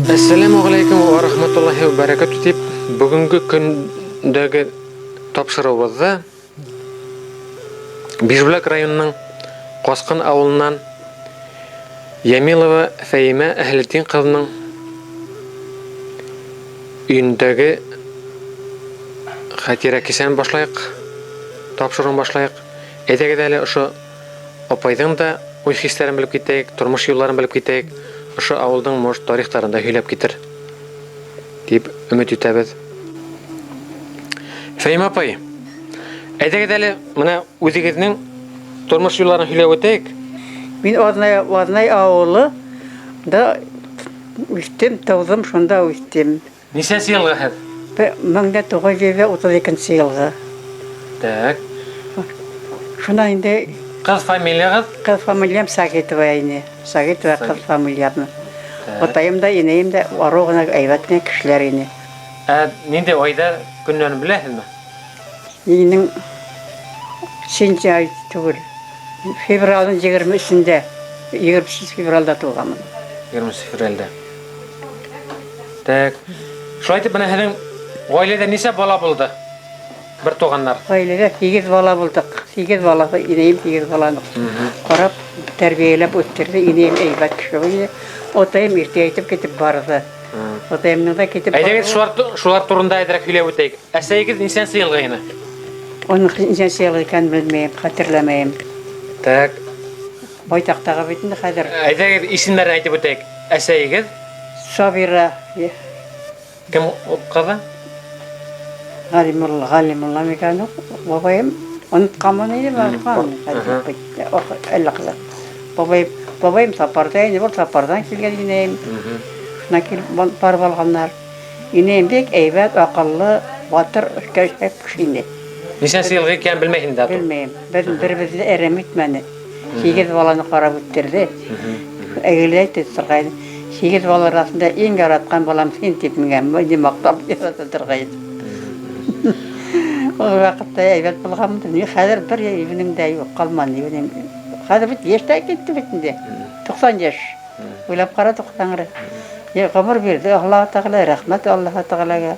Әссәләмү галәйкүм вә рахматуллаһи вә бәрәкәтү дип, бүгенге көндәге тапшыруыбызда Бишбүләк районының Каскын авылыннан Ямилова Фәимә Әһлетдин кызының өендәге хатирә кичәне башлайык, тапшыруын башлайык. Әйдәгез әле ошо апайның да уй-хисләрен белеп китәйек, тормыш юлларын белеп китәйек, ошо авылдың, может, тарихтарын да һөйләп китер дип өмет итәбез. Фәимә апай, әйдәгез әле менә үзегезнең тормыш юлларын һөйләп үтәйек. Мин Азнай, Азнай авылы да үстем, тудым, шунда үстем. Ничәнче елгы һеҙ? 1932 елгы. Так. Шуннан инде Кыз фамилиягыз? Кыз фамилиям Сагитова ине. Сагитова кыз фамилиямне. Атаем да, инәем дә ару гына әйбәт кенә кешеләр ине. Ә нинди айда, көннәрен беләсезме? Минем сентябрь түгел. Февральнең 23-ндә, 23 февральдә туганмын. 23 февральдә. Так. Шулай итеп, менә һезнең гаиләдә ничә бала булды? Бер туганнар. Гаиләдә 8 бала булдык. 8 бала, инәем 8 баланы карап, тәрбияләп үстерде. Инәем әйбәт кеше булды. Атаем иртә әйтеп китеп барды. Атаемның да китеп Әйдәгез, шулар, шулар турында әзрәк сөйләп үтәйек. Әсәегез ничәнче елгы ине? Аның ничәнче елгы икәнен белмәем, хәтерләмәем. Так. Байтактагы бит инде хәзер. Әйдәгез, исемнәрен әйтеп үтәйек. Әсәегез? Сабира. Кем кызы? Галимулла, Галимулла микән ул? Бабаем онытканмын инде, оныткан. Әллә кызы. Бабаем, бабаем Сапарда инде, ул Сапардан килгән инәем. Шуннан килеп барып алганнар. Инәем бик әйбәт, акыллы, батыр, эшкә кеше инде. Ничәнче елгы икәнен белмәйсең дә. Белмәем. Без беребезне дә әрәм итмәде. Сигез баланы карап үстерде. Әгеләй дип торган. Сигез бала арасында иң яраткан балам син дип миңа мине мактап ярата торган. Ул вакытта әйбәт булганмын. Мин хәзер бер ибенең дә юк, калмады ибенем. Хәзер бит яшь тә китте бит инде. 90 яшь. Уйлап кара 90 Я гомер бирде Аллаһ Тәгалә, рәхмәт Аллаһ Тәгаләгә.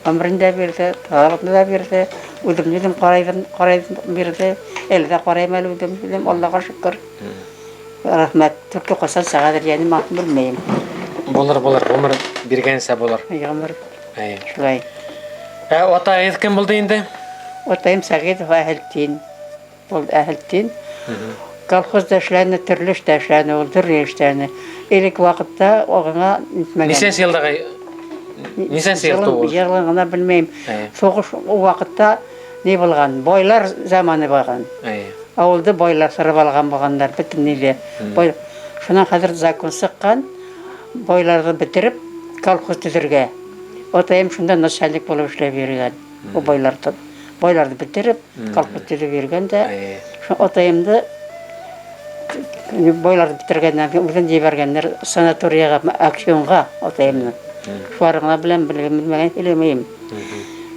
Гомерен дә бирде, тазалыкны да бирде. Үземне үзем карайдым, карайдым бирде. Әле дә карыйм әле үзем, үзем Аллага шөкер. Рәхмәт. Только кайчан чыгадыр, яни мин белмәем. Булыр, булыр, гомер биргәнчә булыр. Гомер. Әйе. Шулай. Ә атагыз кем булды инде? Атаем Сәгыйтов Әһелтдин. Ул Әһелтдин. Колхозда эшләне, төрле эштә эшләне, ул төрле эшләне. Элек вакытта агыңа нитмәгән. Ничәнче елдагы ничәнче ел тугыз? Елын гына белмәйм. Сугыш ул вакытта ни булган? Байлар заманы булган. Авылда байлар сырып алган булганнар бөтен ниле. Бай шуннан хәзер закон чыккан, байларны бетереп колхоз төзергә. Атаем шунда начальник булып эшләп йөргән. Ул байларда байларны бетереп, колхоз төзеп йөргән дә, шул атаемны байларны бетергәннән соң үзен җибәргәннәр санаториягә, акционга атаемны. Шулар гына белән белмәгән сөйләмәем.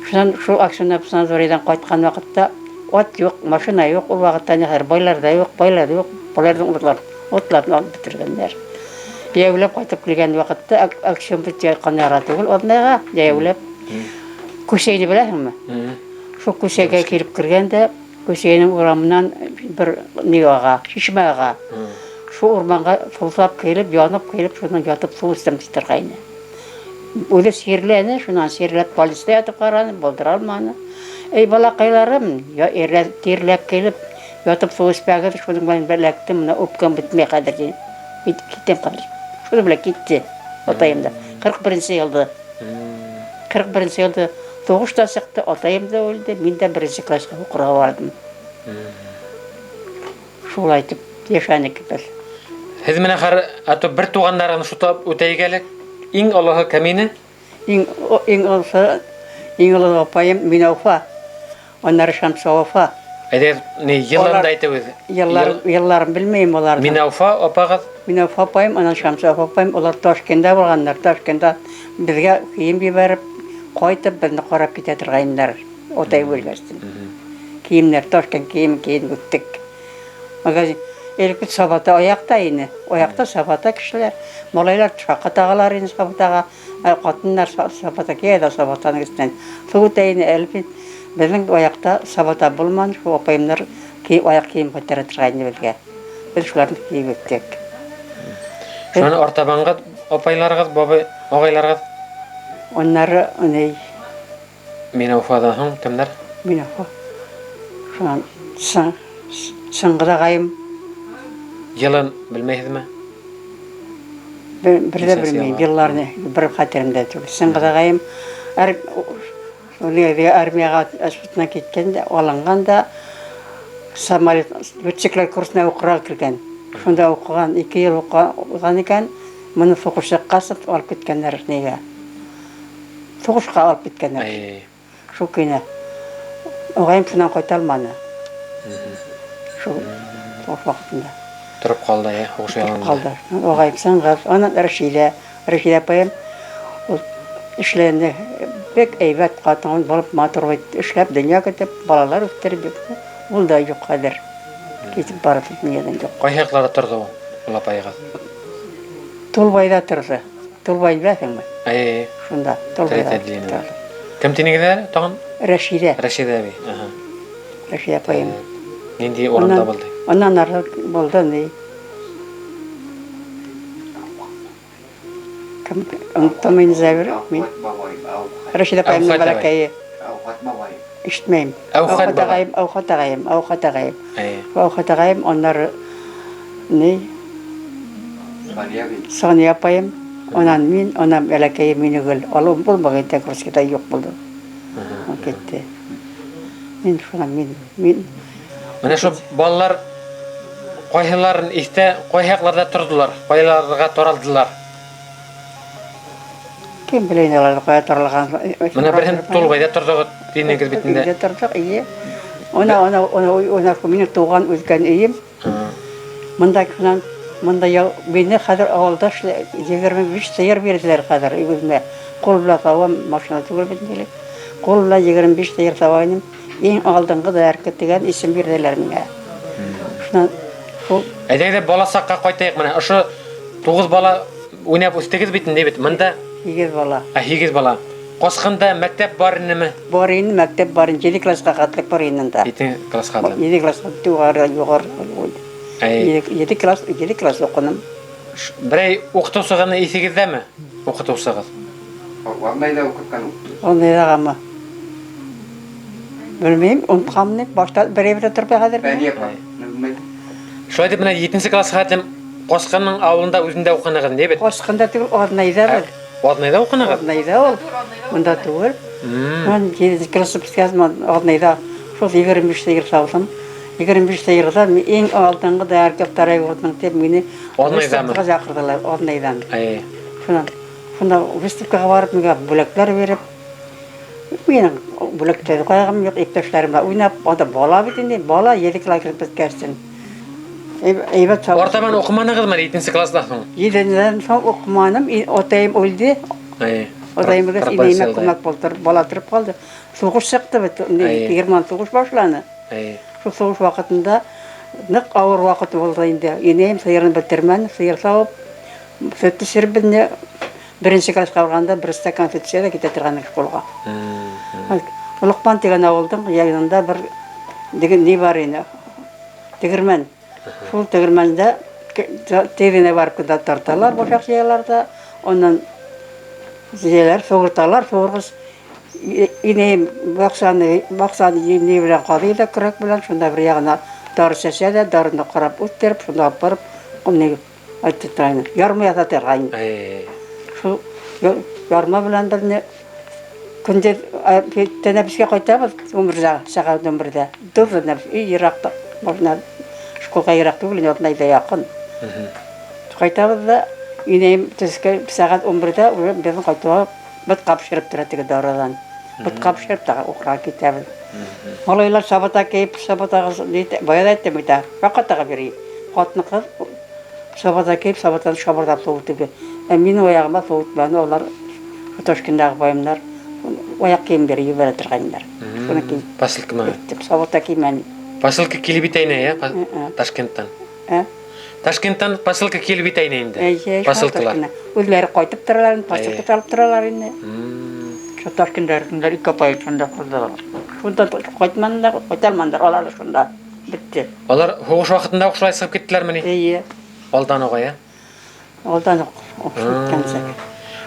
Шуннан шул акционнан санаторийдан кайткан вакытта ат юк, машина юк, ул вакытта ни хәзер байлар да юк, байлар юк, байларның утлар, утларны алып бетергәннәр. Җәяүләп кайтып килгән вакытта акцион бит якын яра түгел, Однайга җәяүләп. Күсәйне беләсеңме? Шул күсәгә килеп кергән дә, Күсәйнең урамыннан бер ни ага, чишмә ага. Шул урманга сулсап килеп, янып килеп, шуннан ятып су эчтем ди торгайны. Үзе чирләде, шуннан чирләп больницада ятып карады, булдыра алмады. Эй, балакайларым, я ирләп, тирләп килеп, Ятып су эсмәгеҙ, шуның белән эләктем, менә үпкәм бөтмәй хәҙер. Китәм хәҙер. Шуның белән китте атайым да. 41 йылда. 41 йылда һуғыш та сыҡты, атайым да үлде, мин дә беренсе класска уҡырға барҙым. Шулай итеп йәшәнек беҙ. Һеҙ менән хәҙер ато бер туғандарығыҙны шутлап үтәйек әле. Иң олоһо кем ине? Иң олоһо, иң оло апайым Минауфа, аннары Шәмсауафа. Әйҙәгеҙ, ни йылын да әйтегеҙ. Йылларын белмәйем уларҙың. Минауфа апағыҙ? Минауфа апайым, анан Шәмсауафа апайым, улар Ташкентта булғандар. Ташкентта беҙгә кейем ебәреп, ҡайтып, беҙҙе ҡарап китә торғайнылар. Атай үлгәстен. Кейемдәр, Ташкент кейем кейеп үттек. Магазин. Элек бит сабата аяҡта ине. Аяҡта сабата кешеләр. Малайлар шаҡа тағалар ине сабатаға. Ә ҡатындар сабата кейә ҙә сабатаның өҫтөнән һыу үтә ине. Әле бит беҙҙең аяҡта сабата булманы, шул апайымдар аяҡ кейем ҡайтара торғайны беҙгә. Беҙ шуларҙы кейеп үттек. Шунан артабанғы апайларығыҙ, бабай, ағайларығыҙ? Аннары, ни? Минауфаҙан һуң кемдәр? Минауфа. Шунан Сыңғыҙ ағайым. Йылын белмәйһеҙме? Бер ҙә Нисәнсе белмәйем, йылға? йылларны бер хәтеремдә түгел. Сыңғыҙ ағайым армияға әсбутынан киткән дә, алынған да, самолет летчиклар курсына уҡырға кергән. Шунда уҡыған, 2 йыл уҡыған икән, быны һуғыш сыҡҡас алып киткәндәр нигә? Һуғышҡа алып киткәндәр. Шул көйнә. Ағайым шунан ҡайта алманы. Шул һуғыш ваҡытында. Тороп ҡалды, ә, һуғыш Тороп яланында. ҡалды. Ағайым Сыңғыҙ, анан Рәшиҙә, Рәшиҙә апайым ул эшләне бик әйбәт ҡатын булып, матур эшләп, донъя көтөп, балалар үҫтереп, ул да юҡ хәҙер. Китеп барып донъядан юҡ. Ҡайһы яҡларҙа торҙо ул, ул апайығыҙ? Тулбайҙа торҙо. Тулбай беләһеңме? Әй. Шунда, Тулбайҙа Тәтәле инде. торҙо. Кем тинегеҙ әле тағын? Рәшиҙә. Рәшиҙә әбей, аһа. Рәшиҙә апайым. Ниндәй урында Унан булды? Унан ары булды ни? Кем? Оноттом инде Зәбир, мин. Рәшиҙә апайымдың Әүхәт ағай. бәләкәйе. Әүхәт бабай. Ишетмәйем. Әүхәт Әүхәт бабай. ағайым, Әүхәт ағайым, Әүхәт ағайым. Әйе. Әүхәт ағайым, аннары ни? Сания әбей. Сания апайым, унан мин, унан бәләкәйем Минегөл. Алыу булмаған, Тәкүрскедә юҡ булды. Ул китте. Мин шунан, мин, мин. Менә шул балалар ҡайһыларын иҫтә, ҡайһы яҡларҙа торҙолар, ҡайһыларға таралдылар? Кем белә инде уларҙы ҡайҙа таралған? Менә береһен Тулбайҙа торҙоғоҙ тинегеҙ бит инде. Өйҙә торҙоҡ, эйе. Она, она, она, она, минең тыуған үҫкән өйөм. Мында шунан, мында ял, мине хәҙер ауылда 25 сыйыр бирҙеләр хәҙер үҙемә. Ҡул белән һауам, машина түгел бит инде. Ҡул белән 25 сыйыр һауа инем. Иң алдынғы доярка тигән исем бирҙеләр миңә. Шунан шул Әйҙәгеҙ бала саҡҡа ҡайтайыҡ менә. Ошо 9 бала уйнап үҫтегеҙ бит инде бит. Мында 8 бала. Ә, 8 бала. Ҡасҡанда мәктәп бар инеме? Бар ине, мәктәп бар ине. 7 классҡа хәтлек бар ине унда. 7 классҡа хәтлек. 7 классҡа юғары, юғары. Әй. 7 класс, 7 класс уҡыным. Берәй уҡытыусығыҙны иҫегеҙҙәме? Уҡытыусығыҙ. Ваннайҙа уҡытҡан уҡытыусы. Ваннайҙағамы? Белмәйем, онотҡанмын. Башта берәй берәй тороп хәҙер. Фәниә апа, белмәйем. Шулай итеп, менә 7 классҡа хәтлем Ҡасҡанның ауылында үҙендә уҡынығыҙ, ни бит? Ҡасҡанда түгел, Аҙнайҙа беҙ. Аҙнайҙа уҡынығыҙ? Аҙнайҙа ул. Унда түгел. Мин 7 класс бөткәс, мин Аҙнайҙа шул 25 сыйыр сауҙым. 25 сыйырҙа мин иң алдынғы доярка второй годның тип мине Аҙнайҙамы? выставкаға саҡырҙылар, Аҙнайҙан. Әй. Шунан, шунда выставкаға барып, миңә бүләктәр биреп, минең бүләктәр ҡайғым юҡ, иптәштәрем белән уйнап, анда бала бит инде, бала 7 класс кереп бөткәстен. Әйбәт сау. Артабан уҡыманығыҙмы 7 класстан һуң? 7-дән һуң уҡыманым, атайым үлде. Әй. Атайым үлгәс, Қырық инәйемә бес йылда. күмәк булды, бала тороп ҡалды. Һуғыш сыҡты бит, инде Әй. Герман һуғыш башланы. Әй. Шул һуғыш ваҡытында ныҡ ауыр ваҡыт булды инде. Инәйем сыйырын бөтөрмәне, сыйыр сауып, һөттө эсереп беҙҙе беренсе классҡа барғанда бер стакан һөт эсә лә китә торған школға. Лоҡман тигән ауылдың янында бер дигән ни бар ине? Тегермән. Шул тегермәндә тегенә барып кенә тарталар, башаҡ йыялар ҙа, унан йыялар, һуғырталар, һуғырғыс инәйем баҡсаны ни белән ҡаҙый ҙа, көрәк белән, шунда бер яғына Дары сәсә дә, дарыны ҡарап үҫтереп, шунда алып барып, ни әйтте, ярма яҙа торғайны. Шул ярма белән беҙне көндәҙ тәнәфескә ҡайтабыҙ, 11-дә, сәғәт 11-дә. Тәнәфес, өй йыраҡта, машина школға йыраҡ түгел, Аҙнайҙа яҡын. Ҡайтабыҙ ҙа, инәйем төшкә сәғәт 11-дә уже беҙҙең ҡайтыуға бутҡа бешереп тора теге дарыуҙан. Бутҡа бешереп тағы уҡырға китәбеҙ. Малайлар сабата кейеп, сабатаға, бая ҙа әйттем бит, ваҡытаға бирей. Ҡатын-ҡыҙ сабата кейеп, сабатаны шабырҙап һыу үтеп. Ә минең аяғыма һыу үтмәне, улар Ташкендағы байымдар аяҡ кейемдәре ебәрә торғайнылар. Шуны кейеп. Посылкамы? Сабата кеймәнем. Посылка килеп етә ине, я? Ташкенттан. Ә? Ташкенттан посылка килеп етә ине инде. Әйе, Посылкалар. Үҙләре ҡайтып торалар, посылка алып торалар инде. Шул Ташкентта ике апай шунда ҡалдылар. Шунда ҡайтманылар, ҡайта алманылар, алар ҙа шунда бөттө. Алар һуғыш ваҡытында уҡ шулай сығып киттеләрме ни? Эйе. Алдан уҡ, я? Алдан уҡ киткәнсә.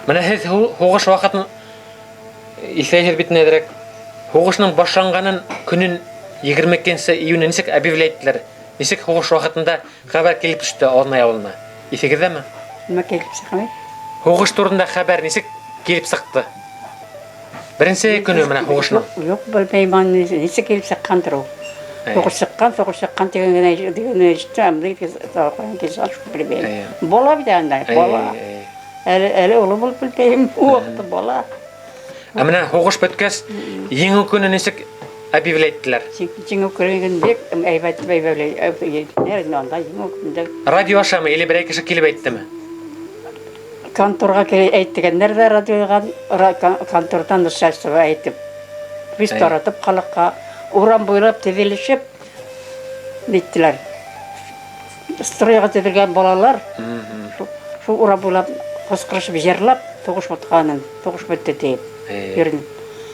Менә һеҙ һуғыш ваҡытын иҫләйһегеҙ бит әҙерәк. Һуғышның башланғанын көнөн 22 июнь нисек объявлять иттеләр? Нисек һуғыш ваҡытында хәбәр килеп төштө Аҙнай ауылына? Иҫегеҙҙәме? Нимә килеп сыҡмай? Һуғыш турында хәбәр нисек килеп сыҡты? Беренсе көнө менә һуғышның. Юҡ, белмәйем, аны нисек килеп сыҡҡандыр ул. Һуғыш сыҡҡан, һуғыш сыҡҡан тигән генә, тигән генә ишеттем, белмәйем. Бала бит анда, бала. Әле, әле оло булып белмәйем, ул ваҡытта бала. Ә менә һуғыш бөткәс, Еңеү көнө нисек объявлять иттеләр? Еңеү көнө бик әйбәт объявлять. Анда Еңеү көнөндә. Радио ашамы или берәй кеше килеп әйттеме? Конторға килеп әйттегәндәр ҙә радиоға, конторҙан начальство әйтеп. Беҙ таратып халыҡҡа урам буйлап теҙелешеп ниттеләр. Стройға теҙелгән балалар шул урам буйлап ҡысҡырышып йырлап, һуғыш бөткәнен, һуғыш бөттө тиеп йөрөнөп.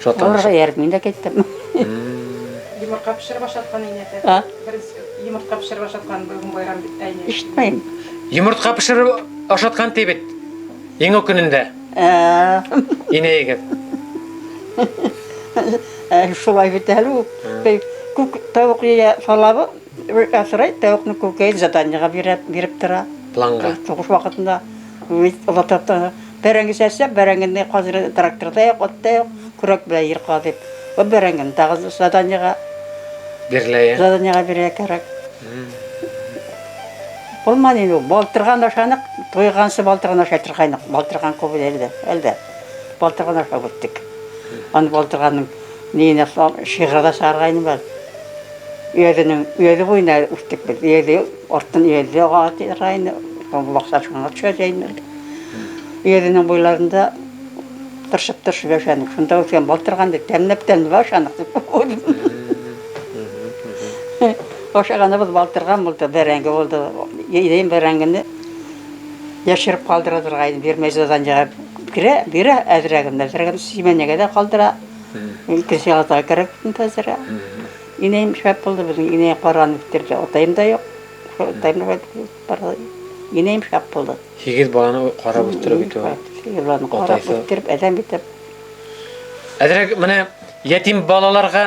Уларға эйәреп мин дә киттем. Йомортҡа бешереп ашатҡан инәте. А? Беренсе йомортҡа бешереп ашатҡан бөгөн байрам бит әйне. Ишетмәйем. Йомортҡа бешереп ашатҡан ти бит. Еңеү көнөндә. Инәйегеҙ. Шулай бит әле ул. Күк тауыҡ йыя салабы, аҫрай, тауыҡны күкәйен заданиеға биреп тора. Планға. Һуғыш ваҡытында олатап бәрәңге сәсә, бәрәңгене хәҙер тракторҙа юҡ, атта юҡ, көрәк белән ер ҡаҙып. Был бәрәңгене тағы заданиеға бирелә. Заданиеға бирергә кәрәк. Булманы инде ул. Балтырған ашаныҡ, туйғансы балтырған ашай торғайныҡ. Балтырған күп әлдә, әлдә. Балтырған ашап үттек. Аны балтырғанның ниенә шиғырҙа сығарғайным бар. Өйәҙенең, өйәҙе буйына үҫтек беҙ. Өйәҙе, арттан өйәҙе аға торғайны. Баҡса шуңа төшә инде. Өйәҙенең буйларында тырышып-тырышып йәшәнек. Шунда үҫкән балтырғанды тәмләп-тәмләп ашаныҡ тип. Ашағаныбыҙ балтырған булды, бәрәңге булды. Инәйем бәрәңгене йәшереп ҡалдыра торғайны, бирмәй заданиеға бирә, бирә әҙерәген, әҙерәген симәнәгә ҙә ҡалдыра. Икенсе ялға кәрәк әҙерәк. Инәйем шәп булды беҙҙең, инәйем ҡараны үҫтерҙе. Атайым да юҡ. Атайым да барҙы. Инәйем шәп булды. 8 баланы ҡарап үҫтереп бит ул. 8 баланы ҡарап үҫтереп, әҙәм итеп. Әҙерәк менә ятим балаларға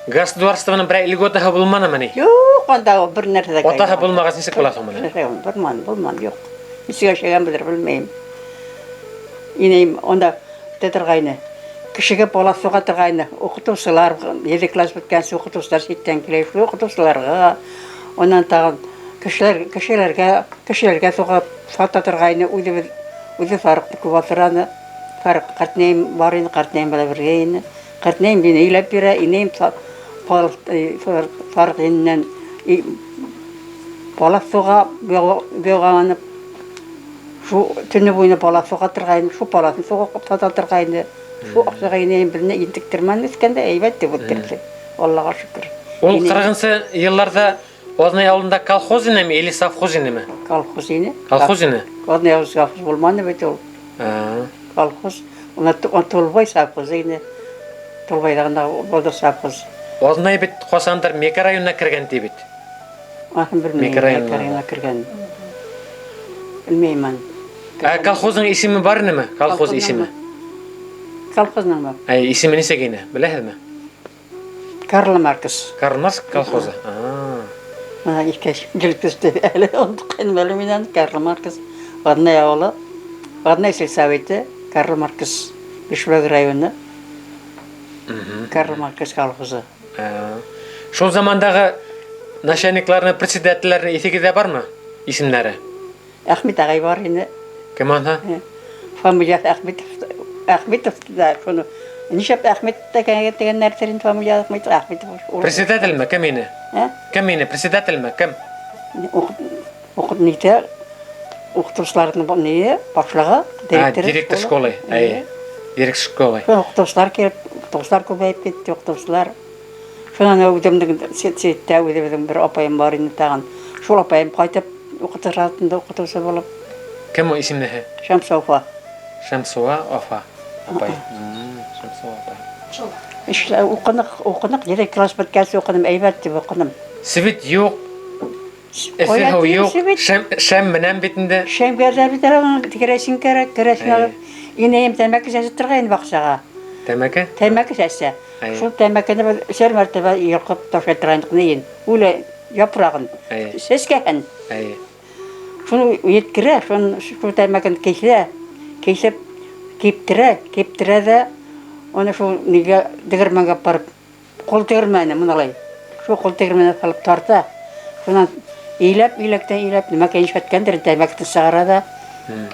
государствоның берәй льготаһы булманымы ни? Юҡ, анда бер нәрсә дә Атаһы булмағас нисек була һуң менә? Булманы, булманы, юҡ. Нисек йәшәгән белер, белмәйем. Инәйем унда үтә торғайны. Кешегә бала суға торғайны. Уҡытыусылар, 7 класс бөткәнсе уҡытыусылар ситтән килә, шул уҡытыусыларға, унан тағын кешеләргә суға сата торғайны. Үҙебеҙ, үҙе сарыҡты күп аҫыраны. Сарыҡ ҡартнәйем бар ине, ҡартнәйем белән бергә ине. Ҡартнәйем мине өйләп бирә, инәйем сарыҡ ененән бала суға бөғәләнеп, шул төнө буйына бала суға торғайны, шул баласын суға сата торғайны. Шул аҡсаға инәйем беҙҙе интектермәне, үҫкәндә әйбәт тип үҫтерҙе. Аллаға шөкөр. Ул Инәйем 40-нсы йылларҙа Аҙнай ауылында колхоз инеме или совхоз инеме? Колхоз ине. Колхоз ине? Аҙнай ауылында совхоз булманы бит ул. Колхоз. Уны Тулбай совхозы ине. Тулбайҙа ғына булды совхоз. Аҙнай бит ҡасандыр Меке районына кергән ти бит. Аһын белмәйем, Меке районына. Меке районына кергән. Белмәйем аны. Ә колхоздың исеме бар инеме? Колхоз Колхоздыңмы? исеме. Колхоздыңмы? Әй, исеме нисек ине? Беләһеҙме? Карл Маркс. Карл Маркс колхозы. Менә иҫкә килеп төштө. Әле онотҡайным әле мин аны. Карл Маркс. Ваднай ауылы. Ваднай сельсоветы. Карл Маркс. Бишбүләк районы. Карл Маркс колхозы. Шул замандагы начальникларны, председательләрне иҫегеҙҙә бармы? Исемнәре? Әхмит ағай бар ине. Кем ана? Фамилияһы Әхмитов. Әхмитов да шуны. Нишләп Әхмит дигәннәрдер инде фамилия Әхмитов. Әхмитов. Председательме? Кем ине? Ә? Кем ине? Председательме? Кем? Уҡып нитә уҡытыусыларҙың ние башлығы, директор. Директор школы. Әйе. Директор школы. Уҡытыусылар килеп, уҡытыусылар күбәйеп китте, уҡытыусылар. Шунан үҙемдең ситтә үҙебеҙҙең бер апайым бар ине тағын. Шул апайым ҡайтып уҡытырға тотондо, уҡытыусы булып. Кем ул исемлеһе? Шәмсуа. Шәмсуа апа. Апай. Шәмсуа апай. Эшлә уҡыныҡ, уҡыныҡ, 7 класс бөткәс уҡыным, әйбәт тип уҡыным. Свет юҡ. Эҫе һыу юҡ. Шәм менән бит инде. Шәмгә дә бит әле керосин кәрәк, керосин алып. Инәйем тәмәке сәсеп торғайны баҡсаға. Тәмәке? Тәмәке сәсә. Шул тәмәкене беҙ өсәр мәртәбә йолҡоп ташлай торғайныҡ нейен. Үле япрағын. Сәскәһен. Шуны еткерә, шуны шул тәмәкене киҫә, киҫеп киптерә, киптерә ҙә уны шул нигә тегермәнгә барып ҡул тегермәне мыналай. Шул ҡул тегермәне һалып тарта. Шунан иләп, иләктән иләп, нимәкәй нишләткәндер, тәмәкене сығара ҙа.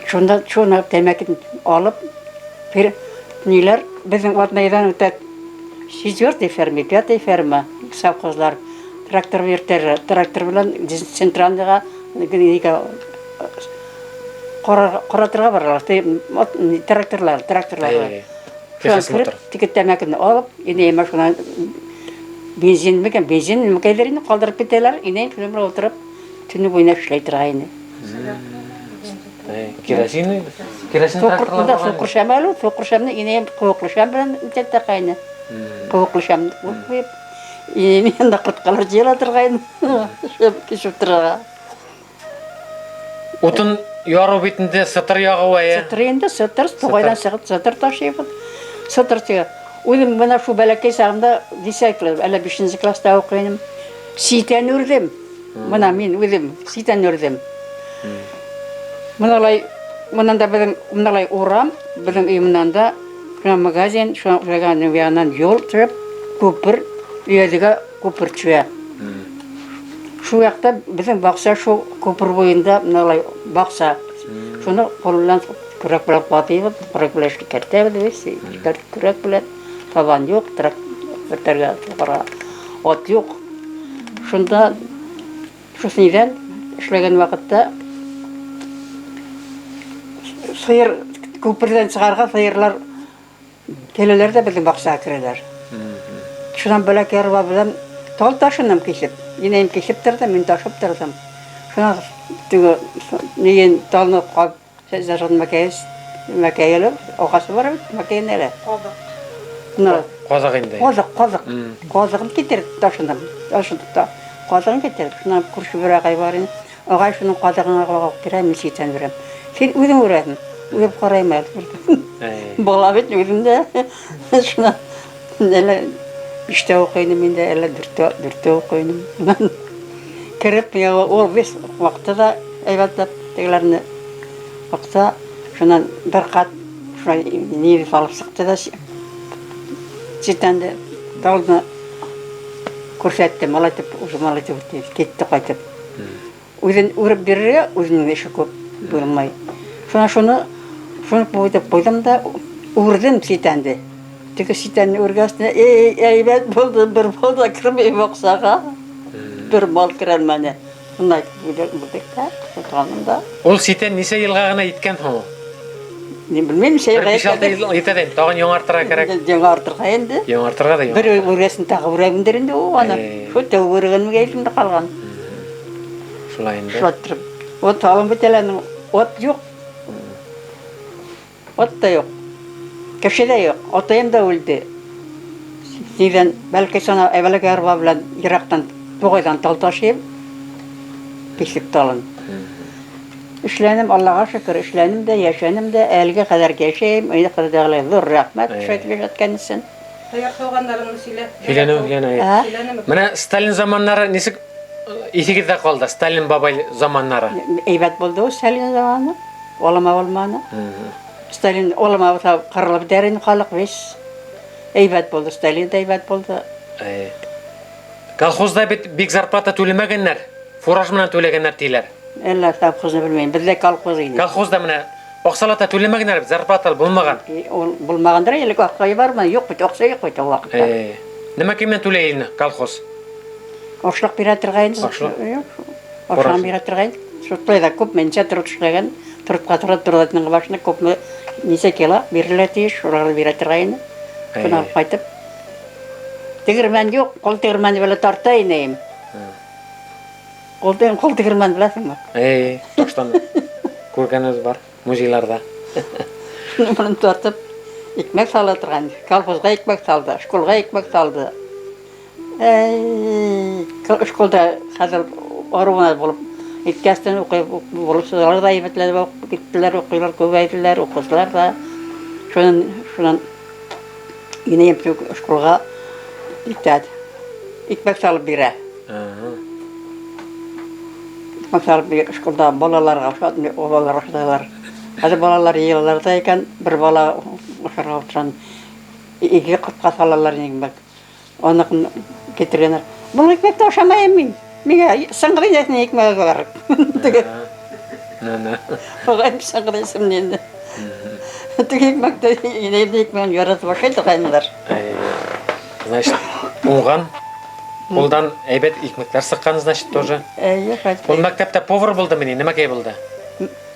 Шунда шуны тәмәкене алып, бер ниләр беҙҙең Ватнайҙан үтә четвертый ферма, пятый ферма, совхозлар трактор йөртәләр, трактор белән центральныйға нигә ҡаратырға баралар, тракторлар, тракторлар. Шунан кереп, теге тәмәкене алып, инәйемә шунан бензин микән, бензин микәйҙер инде ҡалдырып китәләр, инәйем шуның белән ултырып төнө буйына эшләй торғайны. Керосин, керосин тракторлар. Һуҡыр шәм әле, һуҡыр шәмне инәйем ҡыуыҡлы шәм белән итә торғайны. Ҡыуыҡлы шәм ҡуйып, инәйем янында ҡотҡалар йыйыла торғайны. Шәм кисеп торорға. Утын ярыу бит инде, сытыр яғыу әйе. Сытыр инде, сытыр, туғайҙан сығып сытыр ташыйбыҙ. Сытыр тиге. Үҙем бына шул бәләкәй сағымда десятый класс, әллә бишенсе класста уҡый инем. Ситән үрҙем. Бына мин үҙем ситән үрҙем. Мыналай, мынан да беҙҙең мыналай урам, беҙҙең өй мынан да шунан магазин, шунан янынан юл төшөп, күпер, өйәҙегә күпер төшә. Шул яҡта беҙҙең баҡса, шул күпер буйында мыналай баҡса. Шуны ҡул белән көрәк белән ҡаҙыйбыҙ, көрәк белән эшкәртәбеҙ, көрәк белән. Табан юҡ, трактор туғара ат юҡ. Шунда шул нидән эшләгән ваҡытта сыйыр күперҙән сығарға сыйырлар киләләр ҙә беҙҙең баҡсаға керәләр. Шунан бәләкәй арба белән тал ташыным кисеп, инәйем кисеп торҙо, мин ташып торҙом. Шунан теге нейен талны ҡап, мәкәй әле, ағасы бар бит, мәкәйен әле. Ҡаҙыҡ. Мына Ҡаҙыҡ инде. Ҡаҙыҡ, ҡаҙыҡ. Ҡаҙығын китереп ташыным. Ташыдыҡ та. Ҡаҙығын китереп, шунан күрше бер ағай бар ине. Ағай шуның ҡаҙығын алып килә, мин ситән бирәм. Һин үҙең үрәһең. Үҙем ҡарайым әле. Бала бит үҙем дә. Шунан әле биштә уҡый инем инде, әле дүрттә уҡый инем. Шунан кереп, ул бес ваҡыты да әйбәтләп тегеләрне ваҡыта. Шунан бер ҡат шулай ни алып сыҡты да ситәнде талны күрһәтте, малай тип, уже малай тип китте ҡайтып. Үҙен үреп бирергә, үҙенең эше күп булмай. Шунан шуны ҡуйҙым, ҡуйҙым да үрҙем ситәнде. Теге ситәнне үргәс, эй, әйбәт булды, бер мал да кермәй баҡсаға. Бер мал керәлмәне. Шундай үрҙек тә, тотҡаным да. Ул ситән нисә йылға ғына еткән һуң? Мин белмәйем, нисә Бер йылға биш-алты еткәндер. йыл етә инде, тағын яңыртырға кәрәк. Яңыртырға инде. Яңыртырға да Бер яңыртырға. үргәсен тағы үрәмдер инде ул аны. Шул тәү үргәнемгә иҫемдә ҡалған. Шулай инде. Шулай торып. От алым бит әле аның. От юҡ. От та юҡ. Кеше дә юҡ. Атайым да үлде. Нидән, бәлки сана әбәләк арба белән йыраҡтан, туғайҙан тал ташыйым. Кисеп талын. Эшләнем, Аллаға шөкөр, эшләнем дә, йәшәнем дә, әлегә ҡәҙәр йәшәйем. Өйҙә ҡәҙәр ҙур рәхмәт, шулай итеп йәшәткән өсөн. Һыйыр һауғандарыңды һөйлә. Һөйләнеү, һөйләнеү, әйе. Ә? Һөйләнеме? Менә Сталин заманнары нисек Иҫегеҙҙә ҡалды Сталин бабай заманнары? Әйбәт булды ул Сталин заманы. Олама булманы. Сталин олама булһа ҡырылып бөтәр ине халыҡ весь. Әйбәт булды, Сталин да әйбәт булды. Колхозда бит бик зарплата түләмәгәннәр. Фураж менән түләгәннәр тиләр. Әллә колхозны белмәйем. Беҙҙә колхоз ине. Колхозда менә аҡсалата түләмәгәннәр бит, зарплата булмаған. Ул булмағандыр, элек аҡса бармы? Юҡ бит, аҡса юҡ бит ул ваҡытта. Нимә кемдән түләй ине колхоз? Ашлыҡ бирә торғайны. Ашлыҡ? Юҡ. Ашлыҡ бирә торғайны. Шулай ҙа күпме нисә тороп эшләгән, торотҡа тороп торотның башына күпме нисә кило бирелә тейеш, шуларҙы бирә торғайны. Шуны алып ҡайтып. Тегермән юҡ, ҡул тегермәне белән тарта инем. Ҡул тегермән беләһеңме? Таштан күргәнебеҙ бар музейларҙа. Шуны тартып икмәк сала торған, колхозға икмәк салды, школға икмәк салды. Школда хәҙер арыу булып иткәстән уҡый булыусылар ҙа әйбәтләп уҡып киттеләр, уҡыйлар, күбәйҙеләр, уҡыусылар ҙа. Шунан инәйем школға икмәк салып бирә. Икмәк салып бирә школда балаларға, балалар ашаталар. Хәҙер балалар йыйылалар ҙа икән, бер бала ашарға ултырған, ике ҡапҡа салалар икмәк. Уныҡын китергәндәр. Был икмәкте ашамайым мин. Миңә сыңғыр инәһенең икмәге бар. Теге. Ағайым сыңғыр исемле инде. Теге икмәкте инәйемдең икмәген яратып ашай торғайнылар. Значит, уңған ҡулдан әйбәт икмәктәр сыҡҡан, значит, тоже. Эйе, хәҙер. Ул мәктәптә повар булдымы ни? Нимәкәй булды?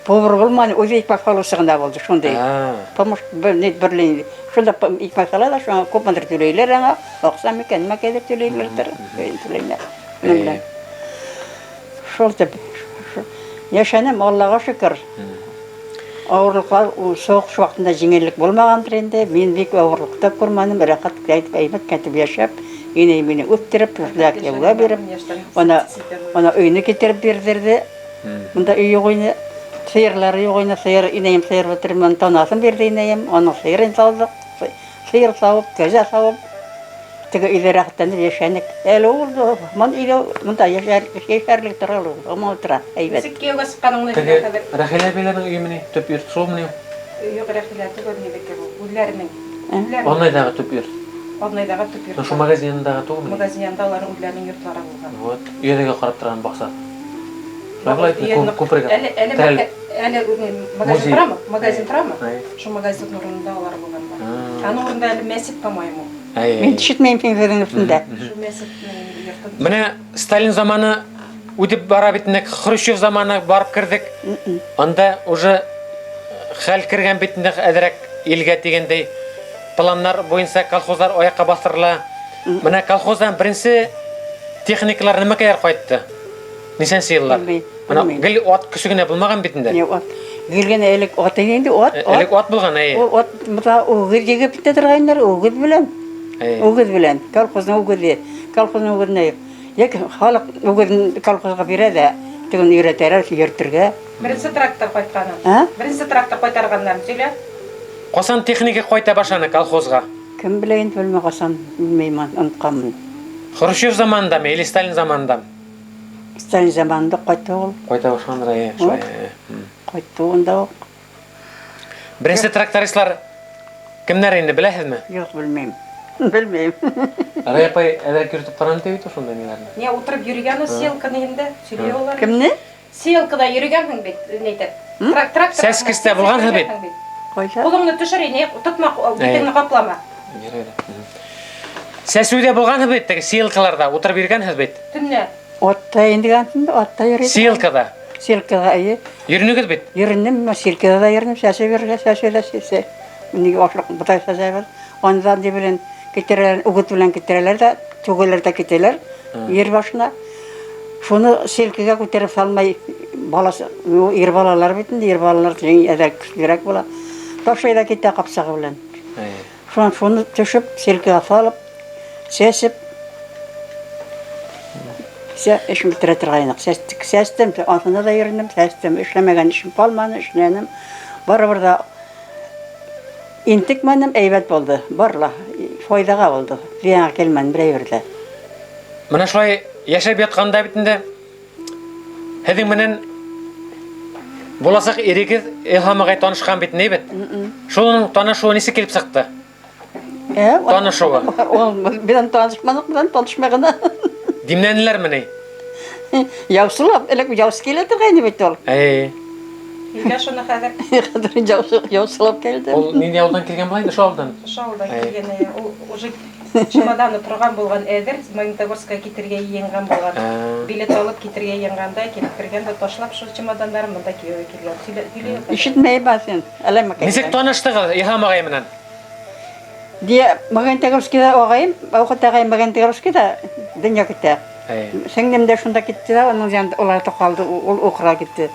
Повар булманы, үҙе икмәк һалыусы ғына булды, шундай. Помощь бер ни берлин. Шунда икмәк һала ла, шуңа күпмедер түләйләр аңа, аҡса микән, нимәкәйҙер түләйләрҙер, түләйләр. Менә. Шул тип йәшәнем, Аллаға шөкөр. Ауырлыҡлар, һуғыш ваҡытында еңеллек булмағандыр инде. Мин бик ауырлыҡта күрмәнем, рәхәт әйбәт китеп йәшәп, инәй мине үҫтереп, шунда кияүгә биреп, ана өйөнө китереп бирҙерҙе. Бында өй юҡ ине, сыйырлары юҡ ине, сыйыр, инәйем сыйыр бөтөрмән, танасын бирҙе инәйем, уның сыйырын сауҙыҡ, сыйыр сауып, кәзә сауып, теге өйҙә рәхәтләнеп йәшәнек. Әле ул мын өйҙә, мында йәшәрлек тора ул, һаман ултыра, әйбәт. Нисек кияүгә сыҡҡаныңны Теге һөйлә хәҙер. Рәхилә әбейләрҙең өйө ни? Төп йорт шулмы ни? Юҡ, Рәхилә түгел, ниҙеке был? Үҙҙәренең. Ә? Үҙҙәренең. Онлайндағы төп йорт. Онлайндағы төп йорт. Шул магазин янындағы түгелме? Магазин янында уларҙың үҙҙәренең йорттары булған. Вот. Өйҙәге ҡарап торған баҡса. Шулай Өйҙә күпергә. Әле, әле Тәл. мәктәп, әле магазин Музей. торамы? Магазин торамы? Әй. Шул магазин урынында улар булғандар. Аның урынында әле мәсет, по-моему. Әй. Мин ишетмәйем һинең һүҙеңдең өҫтөндә. Шул мәсеттең йортон. Менә Сталин заманы үтеп бара бит инде, Хрущев заманы барып керҙек. Анда уже хәл кергән бит инде әҙерәк илгә тигәндәй планнар буйынса колхозлар аяҡҡа баҫтырыла. Менә колхоздан беренсе техникалар нимәкәйҙәр ҡайтты? Нисәнсе йыллар? Белмәйем, Менә белмәйем. гел ат көсө генә булмаған бит инде. Не, ат. Гел генә элек ат ине инде, ат, ат. Элек ат булған, әйе. Ул ат, мыта үгеҙ егеп битә торғайнылар, үгеҙ белән. Әйе. Үгеҙ белән, колхозның үгеҙе, колхозның үгеҙенә. Йәки халыҡ үгеҙен колхозға бирә ҙә, тегене өйрәтәләр йөртөргә. Беренсе трактор ҡайтҡанын. Ә? Беренсе трактор ҡайтарғандан һөйлә. Ҡасан техника ҡайта башланы колхозға? Кем белә инде, белмәй ҡасан, белмәйем, онотҡанмын. Хрущев заманындамы или Сталин заманындамы? Сталин заманында ҡайтты ул. Ҡайта башланды, әйе, шулай, әйе. Ҡайтты унда уҡ. Беренсе трактористлар кемдәр инде, беләһеҙме? Юҡ, белмәйем. Белмәйем. Рая апай әҙерәк йөрөтөп ҡараны тип бит ошондай ниләрне. Не, ултырып йөрөгән селканы инде, сөйләй улар. Кемне? Селкада йөрөгәнһең бит, ни әйтә? Трактор. Сәскестә булғанһың бит. Ҡайҙа? Ҡулыңны төшөр, ни, тотма, битеңне ҡаплама. Сәсеүҙә булғанһың бит, теге селкаларҙа ултырып йөрөгәнһеҙ бит. Төнлә. Атта индегәнһең дә, атта йөрөй. Селкада. Селкада, эйе. Йөрөнөгөҙ бит? Йөрөнөм, мин селкада да йөрөнөм, сәсеү йөрөгә, сәсеү ҙә сәсеү. Нигә ашлыҡ ботай сәсәбеҙ. Андан ни белән китерәләр, үгет белән китерәләр ҙә, түгеләр ҙә китәләр ер башына. Шуны селкегә күтәреп салмай баласы, ир балалар бит инде, ир балалар җиң әҙәк көслөрәк була. Ташлай ҙа китә ҡапсағы белән. Шунан шуны төшөп, селкегә салып, сәсеп, Сә, эшем бөтөрә торғайныҡ. Сәстек, сәстем, артында да йөрөнөм, сәстем, эшләмәгән эшем ҡалманы, эшләнем. Барыбер ҙа интекмәнем, әйбәт булды. Бар ла, файҙаға булды. Зыянға килмәне бер әйбер ҙә. Мына шулай Йәшәп ятҡанда бит инде һеҙҙең менән буласаҡ ирегеҙ Илһам ағай танышҡан бит, ни бит? Шуның танышыуы нисек килеп сыҡты? Танышыуы. Ул белән танышманыҡ, белән танышмай ғына. Димләнеләрме ни? Яусылап, элек яусы килә торғайны бит ул. Әй. Килгән шуны хәҙер. Хәҙер яусылап килде. Ул ниндәй ауылдан килгән була инде, шул ауылдан? Ошо ауылдан Әй. килгән, әйе. Ул уже чемоданы торған булған әҙер, Магнитогорскка китергә йыйынған булған. Билет алып китергә йыйынғанда килеп кергән дә ташлап шул чемодандарын монда кияүгә килгән. Сөйлә, сөйләй ята. Ишетмәй баҫын. Әллә мәкәй. Нисек таныштығыҙ Илһам ағай менән? Дия Магнитогорскида ағайым, Әүхәт ағайым Магнитогорскида донъя көтә. Әй. Сеңлем дә шунда китте дә, уның янында улар да ҡалды, ул уҡырға китте.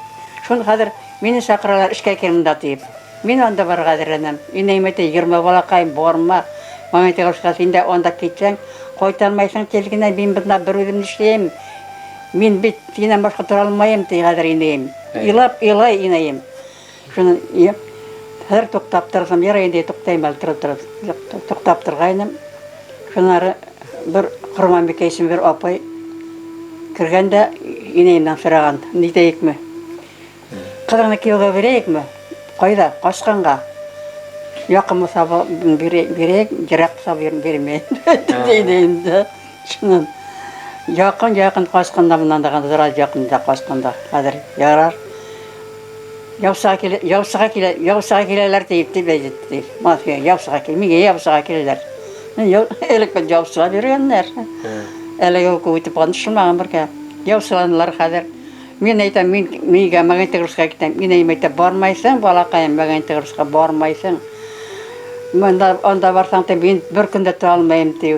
Шуны хәҙер мине саҡыралар эшкә кил монда тиеп. Мин анда барырға әҙерләнәм. Инәйем әйтә, йөрмә балаҡайым, барма. Магнитогорскка һин дә анда китсәң, ҡайта алмайһың тиҙ генә, мин бында бер үҙем нишләйем? Мин бит һинән башҡа тора алмайым, ти хәҙер инәйем. Әй. Илап илай инәйем. Шуны хәҙер туҡтап торҙом, ярай инде туҡтайым әле, тороп тороп. Туҡтап торғайным. Шунары бер Ҡорманбикә исемле бер апай кергән дә инәйемдән һораған, нитәйекме? Ҡыҙыңны кейәүгә бирәйекме? Ҡайҙа? Ҡасҡанға. Яҡын булһа бирәйек, йыраҡ булһа бирмәйем. Инәйем дә. Шунан яҡын, яҡын ҡасҡанда бынан да бераз яҡында ҡасҡанда. Хәҙер ярар. Яусыға килә, яусыға килә, яусыға киләләр тип, тип әйтте. Мафия, яусыға кил, миңә яусыға киләләр. Элек бит яусыға биргәннәр. Әле ул күп итеп танышылмаған бергә. Яусыланылар хәҙер. Мин әйтәм, мин миңә Магнитогорскка китәм. Мин әйтәм, бармайсың, балаҡайым, Магнитогорскка бармайсың. Монда, анда барсаң да мин бер көн дә тора алмайым, ти.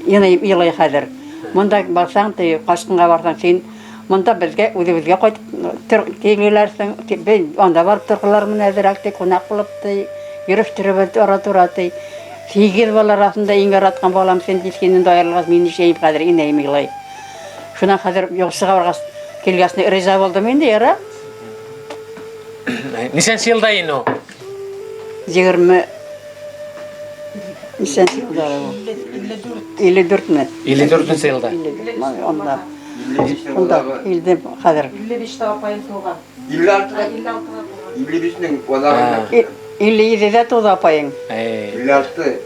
Инәйем илай хәҙер. Монда барсаң, ти, Ҡасҡынға барсаң, һин монда беҙгә, үҙебеҙгә ҡайтып килерһең, ти, беҙ анда барып торғолармын әҙерәк, ти, ҡунаҡ булып, ти, йөрөштөрөп ара-тура, ти. 8 бала араһында иң яратҡан балам син, ти, һинән дә айырылғас, мин нишләйем хәҙер, инәйем илай. Шунан хәҙер яусыға барғас, килгәс, риза булдым инде, яра. Нисәнсе йылда ине ул? 20 нисәнсе йылда ул? Илле дүртме? Илле дүртенсе йылда. Илле дүрт, анда. Шунда килдем хәҙер. Илле биштә апайым тыуған. Илле алтыда. Илле алтыда тыуған. Илле бишнең аҙағында. Илле еделә тыуҙы апайың. Әй. 56.